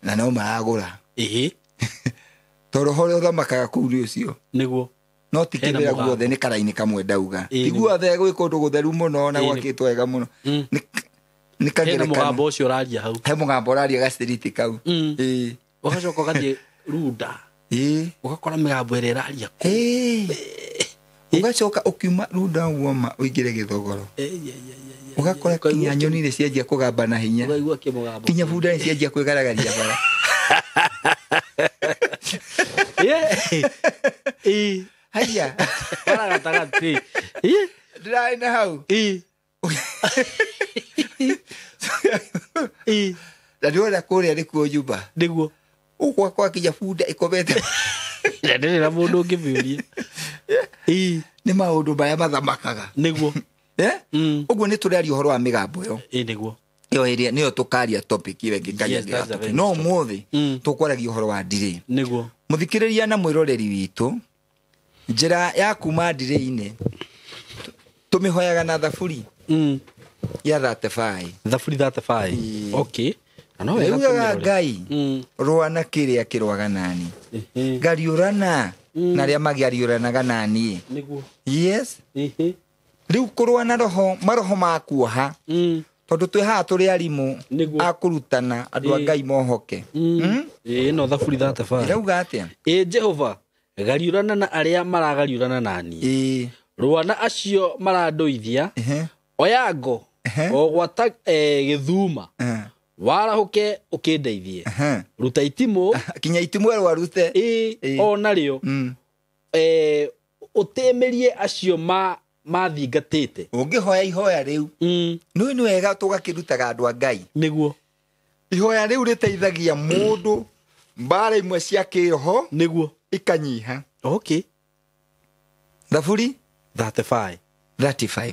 Na no maragũra. Tondũ roho ũrĩa ũthamakaga kũu nĩ ũcio. Nĩguo. No ti Hena kĩbĩra mũgambo. Guothe nĩ karaini kamwe ndauga. Ĩĩ, Ti nĩ- guothe gwĩ kũndũ gũtheru mũno na Ĩĩ, nĩ- gwakĩtwo wega mũno. Nĩ Hena kagerekano. mũgambo ũcio ũraria hau. He mũgambo ũraria gaciriti kau. Ĩĩ. Ũgacoka ũgathiĩ Runda, Ĩĩ. ũgakora mĩgambo ĩrĩa ĩraria kũu. Ĩĩ. Ũgacoka ũkiuma Runda woma ũingĩre Gĩthogoro, ũgakora kinya nyoni nĩ cianjia kũgamba na hinya. Ũkaigua kĩmũgambo. Kinya bunda nĩ cianjia kwĩgaragaria bara. Ĩĩ. Haiya. Bara gatagatĩ. Ĩĩ. Ndĩrarĩ na hau. Ĩĩ. Na ndĩrona kũrĩa nĩkuo nyumba. Nĩguo. Ũgwakwa kinya bunda ĩkomete. Na ndĩrĩ na mũndũ ũngĩmĩũria. Ĩĩ. Nĩ maũndũ marĩa mathamakaga. Nĩguo. Eh? Mm. Ũguo nĩ tũraria ũhoro wa mĩgambo ĩyo. Ĩĩ, nĩguo. Ĩyo ĩrĩa nĩyo tũkaria topic ĩyo ĩngĩ Ngai Yes, that's a angĩgatũhe. very No good topic. ũmũthĩ tũkwaragia ũhoro wa ndirĩ. Nĩguo. Mũthikĩrĩria na mwĩroreri witũ, njĩra ya kuma ndirĩ-inĩ tũmĩhoyaga na thaburi ya 35. Thaburi 35. Ĩĩ. Okay, na no wega Rĩugaga tũmĩrore. Ngai, rũa na kĩrĩa kĩrũaga nani, ngariũrana na arĩa magĩariũranaga naniĩ. Nĩguo. Yes. Ĩhĩ. Rĩu kũrũa na roho, maroho ma kuoha, tondũ twĩ haha tũrĩ arimũ Nĩguo. a kũrutana andũ a Ĩĩ. Ngai mohoke. Ĩĩ, no thaburi 35. Ĩrauga atĩa? Ĩ Jehova, gariũrana na arĩa maragariũrana naniĩ. Ĩĩ. Rũa na acio marandũithia. Oya ngo, Ehe. o gwata gĩthuma, warahũke ũkĩndeithie. Ruta itimũ. Kinya itimũ erwarute. Ĩ, Ĩĩ. o narĩo, ũtĩmĩrie acio mathingatĩte. Ũngĩhoya ihoya rĩu, nĩ nĩ wega tũgakĩrutaga andũ a Ngai. Nĩguo. Ihoya rĩu rĩteithagia mũndũ mbara imwe cia kĩroho Nĩguo. ikanyiha. Okay. Thaburi 35. 35.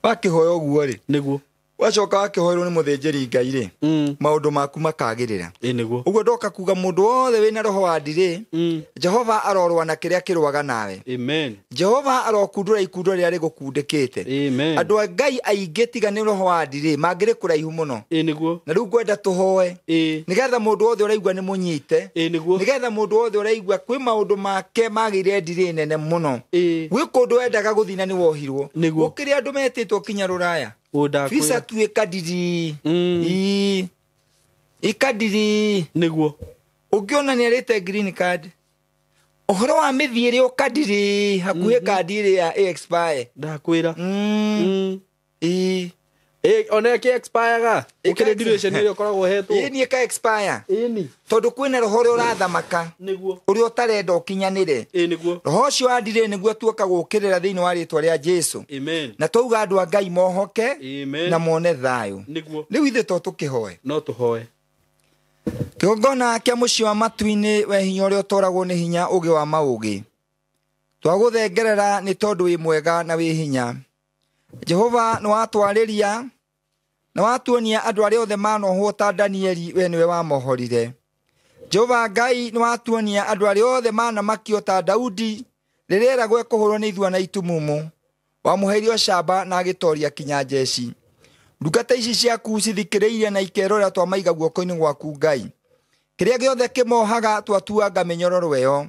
Wakĩhoya ũguo rĩ, Nĩguo. wacoka wakĩhoerwo nĩ mũthĩnjĩri Ngai rĩ, maũndũ maku makagĩrĩra. Ĩ, nĩguo. Ũguo ndoka kuga mũndũ wothe wĩna roho wa ndirĩ, Jehova arorũa na kĩrĩa kĩrũaga nawe. Amen. Jehova arokundũra ikundo rĩrĩa rĩgũkundĩkĩte. Amen. Andũ a Ngai aingĩ tiga nĩ roho wa ndirĩ mangĩrĩ kũraihu mũno. Ĩ, nĩguo. Na rĩu ngwenda tũhoe Ĩ. nĩgetha mũndũ wothe ũraigua nĩ mũnyite, Ĩ, nĩguo. nĩgetha mũndũ wothe ũraigua kwĩ maũndũ make magĩire ndirĩ nene mũno, Ĩ. gwĩ kũndũ wendaga gũthiĩ na nĩ wohirwo. Nĩguo. Gũkĩrĩ andũ metĩtwo kinya rũraya. Visa Ũndakwĩra. tu ĩkadiri. Ii. Ĩkadiri. Nĩguo. Ũngĩona nĩ arĩte green card, ũhoro wa mĩthiĩre ũkadiri hakuhĩ kandi ĩrĩa ĩ expire. Ndakwĩra. Ii. Ĩ, ona ĩkĩ expire-ga ũkĩrĩ duration ĩrĩa ũkoragwo ũhetwo. Ĩĩ, nĩ ĩka expire. Ĩni. Tondũ kwĩna roho ũrĩa ũrathamaka, Nĩguo. ũrĩa ũtarenda ũkinyanĩre. Ĩ, nĩguo. Roho ũcio wa ndirĩ nĩguo tuoka gũũkĩrĩra thĩinĩ wa rĩtwa rĩa Jesu. Amen. Na twauga andũ a Ngai mohoke Amen. na mone thayũ. Nĩguo. Rĩu ithuĩ to tũkĩhoe. No tũhoe. Kĩgongona kĩa mũciĩ wa matu-inĩ, we hinya ũrĩa ũtoragwo nĩ hinya, ũgĩ wa maũgĩ, twagũthengerera nĩ tondũ wĩ mwega na wĩ hinya. Jehova, nĩ watwarĩria na watuonia andũ arĩa othe manohwo ta Danieli, we nĩwe wamohorire. Jehova Ngai, nĩ watuonia andũ arĩa othe manamakio ta Daudi rĩrĩa eragwo ekũhũrwo nĩ ithua na itumumu, wamũheire ũcamba na agĩtoria kinya njeci. Ndungata ici ciaku cithikĩrĩirie na ikerora, twamaiga guoko-inĩ gwaku Ngai. Kĩrĩa gĩothe kĩmohaga twatuanga mĩnyororo ĩyo.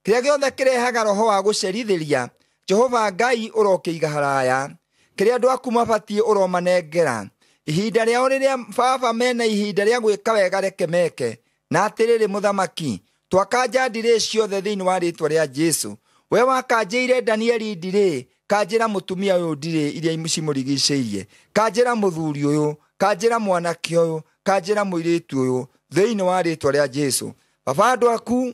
Kĩrĩa gĩothe kĩrehaga roho wa gũcerithĩria, Jehova Ngai, ũrokĩiga haraya. Kĩrĩa andũ aku mabatiĩ ũromanengera. Ihinda rĩao rĩrĩa baba mena ihinda rĩa gwĩka wega, reke meke. Na atĩrĩrĩ mũthamaki, twakanja ndirĩ ciothe thĩinĩ wa rĩtwa rĩa Jesu. We wakanjĩire Danieli ndirĩ, kanjĩra mũtumia ũyũ ndirĩ iria cimũrigicĩirie, kanjĩra mũthuri ũyũ, kanjĩra mwanake ũyũ, kanjĩra mũirĩtu ũyũ thĩinĩ wa rĩtwa rĩa Jesu. Baba, andũ aku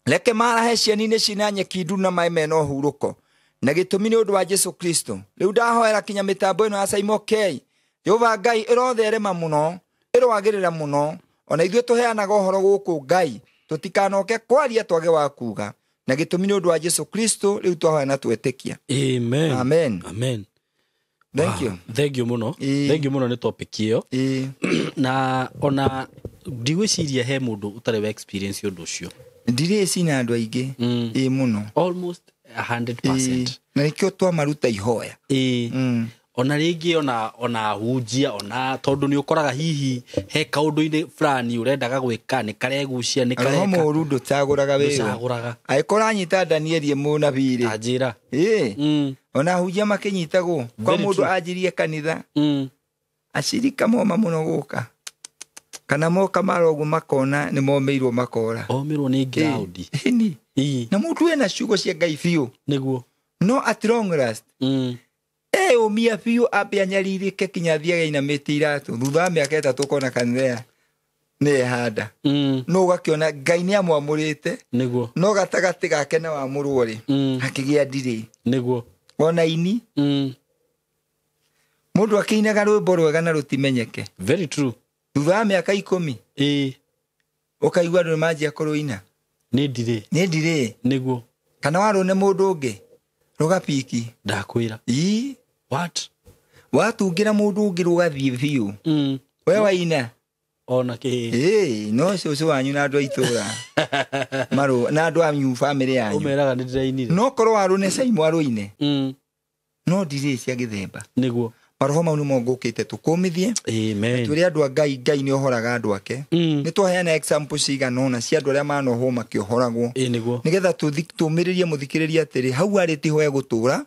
reke marahe cieni-inĩ cina nyeki nduru na maĩ mena ũhurũko, na gĩtũmi nĩ ũndũ wa Jesu Kristo. Rĩu ndahoera kinya mĩtambo ĩno ya Simon K, Jehova Ngai, ĩrotherema mũno, ĩroagĩrĩra mũno. Ona ithuĩ tũheanaga ũhoro gũkũ Ngai, tũtikanoke kwaria twage wa kuga, na gĩtũmi nĩ ũndũ wa Jesu Kristo. Rĩu twahoya na twetĩkia. Amen. Amen. Amen. Thank you. Thank you mũno. Ĩĩ. Thank you mũno nĩ topic ĩyo. Ĩĩ. Na ona ndigwĩciria he mũndũ ũtarĩ wa experience ũndũ ũcio. Ndirĩ cina andũ aingĩ. Ĩĩ, mũno. Almost 100%. Ĩĩ. Na nĩkĩo twamaruta ihoya. Ĩĩ. Ona rĩngĩ ona hunjia ona tondũ nĩ ũkoraga hihi he kaũndũ-inĩ fulani ũrendaga gwĩka nĩ karegucia nĩ Roho kareka. mũru ndũcagũraga wĩra. Ndũcagũraga. Angĩkorwo anyita Danieli mũnabii rĩ. Anjĩra. Ĩĩ. Ona hunjia makĩnyitagwo. Kwa mũndũ anjirie kanitha. Acirika moma mũno gũka. Kana moka marogu makona nĩ momĩirwo makora. Omĩrwo nĩ ground. Ĩni. Na mũndũ ena ciugo cia Ngai biũ. Nĩguo. No at long last. Eyũmia biũ ambe anyarirĩke kinya athiage ainamĩte iratũ. Thutha wa mĩaka 3 ũkona kanitha nĩ ehanda. No ũgakĩona Ngai nĩ amwamũrĩte. Nĩguo. No gatagatĩ gake na wamũrwo rĩ. Hakĩgĩa ndirĩ. Nĩguo. Ona ini. Mũndũ akĩinaga rwĩmbo rwega na rũtimenyeke. Very true. Thutha wa mĩaka 10. Ũkaigua andũ nĩmanjia kũrũina. Nĩ ndirĩ. Nĩ ndirĩ. Nĩguo. Kana warũne mũndũ ũngĩ. Rũgapiki. Ndakwĩra. Ii. What? Watungĩra mũndũ ũngĩ rũgathiĩ biũ. We waina. Ona kĩ. Ĩĩ, no cũcũ wanyu na andũ a itũũra. Marũ na andũ anyu family yanyu. Ũmeraga nĩ ndĩrainire. No korwo warũne Caimũ arũine. No ndirĩ cia gĩthemba. Nĩguo. Maroho mau nĩmo ngũkĩte tũkũmithie. Amen. Tũrĩ andũ a Ngai, Ngai nĩ ohoraga andũ ake. Nĩ twaheana example cigana ũna cia andũ arĩa manohwo makĩohoragwo. Nĩguo. Nĩgetha tũmĩrĩrie mũthikĩrĩria atĩrĩ, hau arĩ tiho egũtũra.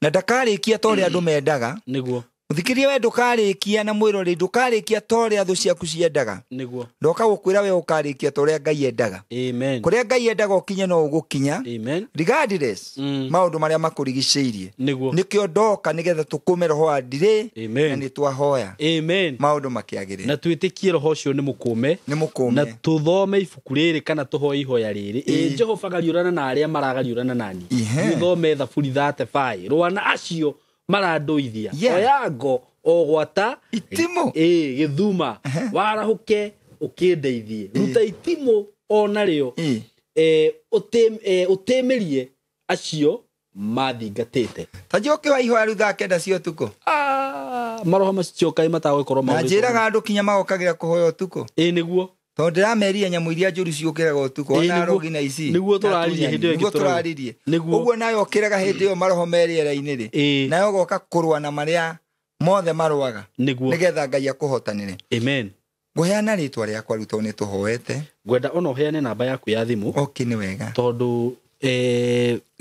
Na ndakarĩkia ta ũrĩa andũ mendaga. Nĩguo. Mũthikĩrĩria we ndũkarĩkia na mwĩroreri ndũkarĩkia ta ũrĩa thũ ciaku ciendaga. Nĩguo. Ndoka gũkwĩra we ũkarĩkia ta ũrĩa Ngai endaga. Amen. Kũrĩa Ngai endaga ũkinye no ũgũkinya. Amen. Regardless maũndũ marĩa makũrigicĩirie. Nĩguo. Nĩkĩo ndoka nĩgetha tũkũme roho wa ndirĩ. Amen. Na nĩ twahoya. Amen. Maũndũ makĩagĩrĩre. Na twĩtĩkie roho ũcio nĩ mũkũme. Nĩ mũkũme. Na tũthome ibuku rĩrĩ kana tũhoe ihoya rĩrĩ. Ĩ Jehova gariũrana na arĩa maragariũrana nani. Thome Thaburi 35. Rũa na acio marandũithia. Oya ngo o gwata itimũ. Gĩthuma warahũke ũkĩndeithie. Ruta itimũ ona rĩo. Ũtĩmĩrie acio mathingatĩte. Ta njoke wa ihoya rĩu thaa 9 cia ũtukũ. Maroho macio kaĩ matagũkorwo Na njĩraga andũ kinya magokagĩra kũhoya ũtukũ. Ĩ nĩguo. Tondũ ndĩrameria nyamũ iria njũru ciũkĩraga ũtukũ ona arogi na ici. Nĩguo tũraririe hĩndĩ ĩyo. Nĩguo tũraririe. Ũguo nayo ũkĩraga hĩndĩ ĩyo maroho me rĩera-inĩ rĩ. Nayo ũgoka kũrũa na marĩa mothe marũaga. Nĩguo. Nĩgetha Ngai akũhotanĩre. Amen. Ngũheana rĩtwa rĩakwa rĩu tondũ nĩtũhoete. Ngwenda ona ũheane namba yaku ya thimũ. Okay, nĩ wega. Tondũ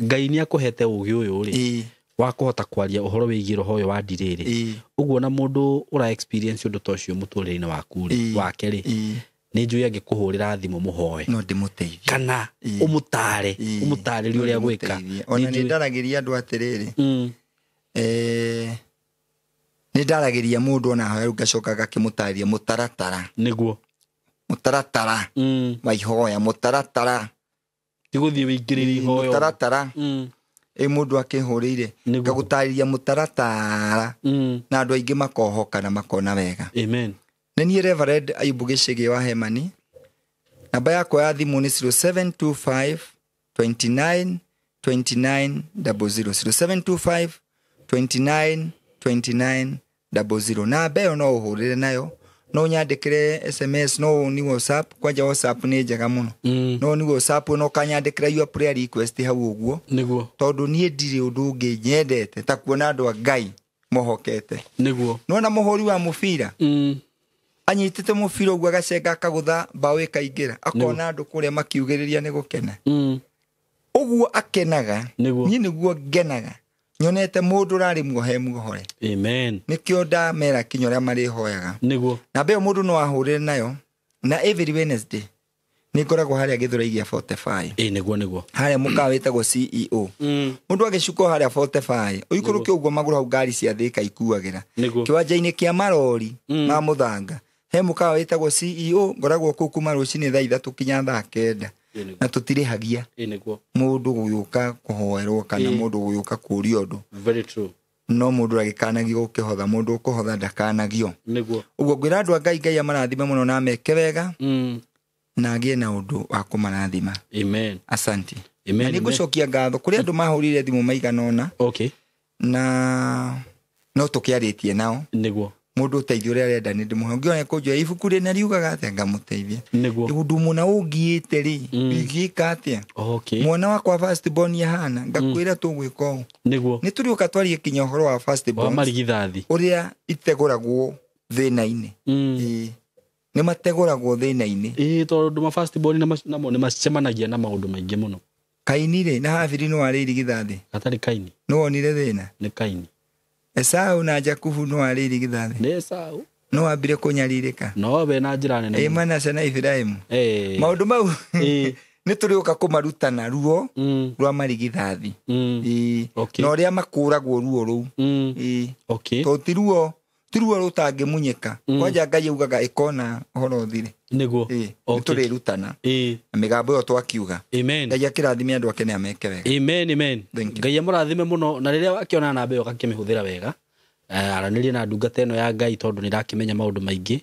Ngai nĩ akũhete ũgĩ ũyũ rĩ. Wa kũhota kwaria ũhoro wĩgiĩ roho ũyũ wa ndirĩ rĩ. Ũguo na mũndũ ũra experience ũndũ ta ũcio mũtũrĩre-inĩ waku rĩ, wake rĩ. Nĩ njũĩ angĩkũhũrĩra thimũ mũhoe. No ndĩmũteithie. Kana ũmũtare, ũmũtarĩrie ũrĩa gwĩka. Ona nĩ ndaragĩria andũ atĩrĩrĩ. Nĩ ndaragĩria mũndũ ona hoya rĩu ngacoka ngakĩmũtarĩria mũtaratara. Nĩguo. Mũtaratara. Wa ihoya, mũtaratara. Ti gũthiĩ wĩingĩrĩre ihoya. Mũtaratara. Ĩ mũndũ akĩhũrĩire. Ngagũtarĩria mũtaratara. Na andũ aingĩ makohoka na makona wega. Amen. Nĩ niĩ Reverend Ayubu Gĩchĩgĩ wa Hemani. Namba yakwa ya thimũ nĩ 0725 29 29 00. 0725 29 29 00. Namba ĩyo no ũhũrĩre nayo. No ũnyandĩkĩre SMS, no ni WhatsApp. Kwanja WhatsApp nĩ njega mũno. No ni WhatsApp no kanyandĩkĩra your prayer request hau ũguo. Nĩguo. Tondũ niĩ ndirĩ ũndũ ũngĩ nyendete ta kuona andũ a Ngai mohokete. Nĩguo. Nĩwona mũhũri wa mũbira. Anyitĩte mũbira ũguo agacenga akagũtha mbaũ ĩkaingĩra. Akona andũ kũrĩa makiugĩrĩria nĩ gũkena. Ũguo akenaga. Niĩ nĩguo ngenaga. Nyonete mũndũ ũrarĩ muohe muohore. Amen. Nĩkĩo ndamera kinya ũrĩa marĩhoyaga. Nĩguo. Namba ĩyo mũndũ no ahũrĩre nayo. Na every Wednesday nĩ ngoragwo harĩa Gĩthũrai gĩa 45. Ĩ nĩguo nĩguo. Harĩa mũkawa wĩtagwo CEO. Mũndũ agĩcuka harĩa 45, ũikũrũke ũguo magũrũ hau ngari cia Thĩka ikuagĩra. Kĩwanja-inĩ kĩa marori ma mũthanga. He mũkawa wĩtagwo CEO, ngoragwo kũu kuma rũcinĩ thaa 3 kinya thaa 9. Na tũtirĩhagia. Nĩguo. Mũndũ gũgĩũka kũhoerwo kana mũndũ gũgĩũka kũũria ũndũ. Very true. No mũndũ agĩkanagio gũkĩhotha, mũndũ ũkũhotha ndakanagio. Nĩguo. Ũguo ngwĩra andũ a Ngai, Ngai amarathime mũno na ameke wega. Na agĩe na ũndũ wa kũmarathima. Amen. Asante. Amen. Na nĩngũcokia ngatho kũrĩ andũ mahũrire thimũ maigana ũna. Okay. Na no tũkĩarĩtie nao. Nĩguo. Mũndũ ũteithio ũrĩa arenda nĩ ndĩmũhe. Ũngĩona kũnjoya ibuku rĩna riugaga atĩa ngamũteithia. Nĩguo. Ũndũ mũna ũngiĩte rĩ, ingĩka atĩa? Okay. Mwana wakwa first born ahana, ngakwĩra tũgwĩka ũũ. Nĩguo. Nĩ tũrĩũka twarie kinya ũhoro wa first Wa born marigithathi. ũrĩa itegũragwo thĩna-inĩ. Ĩĩ. Nĩ mategũragwo thĩna-inĩ. Ĩĩ tondũ ma first born namo nĩ macemanagia na maũndũ maingĩ mũno. Kaini rĩ, na Habili nĩ warĩ irigithathi. Gatarĩ Kaini. Nĩ wonire thĩna? Nĩ Kaini. Esau na Jakubu nĩ warĩ irigithathi. Nĩ Esau. Nĩ wambire kũnyarirĩka. No we na njĩra nene. Ĩ Manase na Ibrahim. Eh. Maũndũ mau Ĩĩ. nĩ tũrĩũka kũmarutana ruo rwa marigithathi. Ĩĩ. Okay. Na ũrĩa makũragwo ruo rũu. Ĩĩ. Okay. Tondũ ti ruo rũtangĩmunyĩka. Kwanja Ngai augaga ĩkona ũhoro ũthire. Nĩguo. Ĩĩ. Nĩ Okay. tũrĩrutana. Ĩĩ. Na mĩgambo ĩyo twakiuga. Amen. Ngai akĩrathime andũ ake nĩ ameke wega. Amen, amen. Thank you. Ngai amũrathime mũno na rĩrĩa wakĩona namba ĩyo ũgakĩmĩhũthĩra wega. Aranĩria na ndungata ĩno ya Ngai tondũ nĩ ĩrakĩmenya maũndũ maingĩ.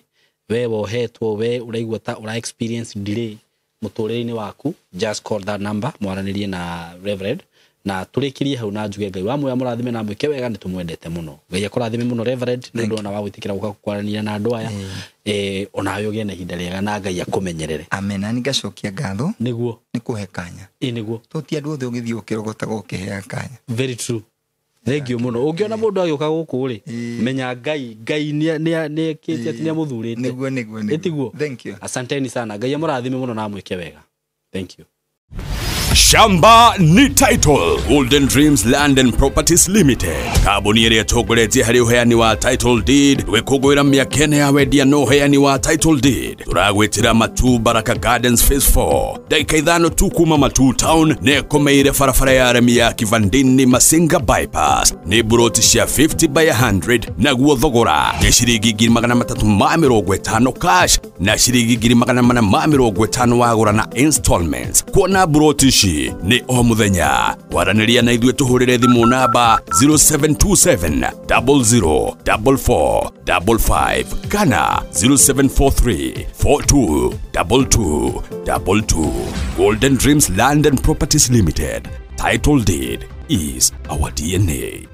We wohetwo, we ũraigua ta ũra experience delay mũtũrĩre-inĩ waku, just call that number, mwaranĩrie na Reverend na tũrĩkĩrie hau na njuge Ngai wa muoyo amũrathime na amwĩke wega, nĩ tũmwendete mũno. Ngai akũrathime mũno Reverend, nĩ ũndũ ona wa gwĩtĩkĩra gũka kwaranĩria na andũ aya. Onawe ũgĩe na ihinda rĩega na Ngai akũmenyerere. Amen. Na nĩngacokia ngatho Nĩguo. nĩ kũhe kanya. Ĩ nĩguo. To ti andũ othe ũgĩthiĩ ũkĩrogotaga ũkĩhea kanya. Very true. Thank you mũno. Ũngĩona mũndũ agĩũka gũkũ rĩ, menya Ngai nĩ ekĩte atĩ nĩ amũthurĩte. Nĩguo, nĩguo, nĩguo. Ĩtiguo? Thank you. Asanteni sana. Ngai amũrathime mũno na amwĩke wega. Thank you. Shamba ni title. Golden Dreams Land and Properties Limited. Kambuni ĩrĩa ĩtongoretie harĩ ũheani wa title deed gwĩkũngũĩra mĩaka ĩna ya wendia na ũheani wa title deed. Tũragwĩtĩra Matu Baraka Gardens Phase 4 ndagĩka 5 tu kuma Matu Town na ĩkomeire barabara ya remi ya Kivandini Masinga Bypass. Nĩ buroti cia 50 by 100 naguo thogora nĩ ciringi 350 cash na ciringi 450 wagũra na installments. Kuona buroti ici nĩ o mũthenya. Kwaranĩria na ithuĩ tũhũrĩre thimũ namba 0727 00 44 55 kana 0743 42 22 22. Golden Dreams Land and Properties Limited. Title deed is our DNA.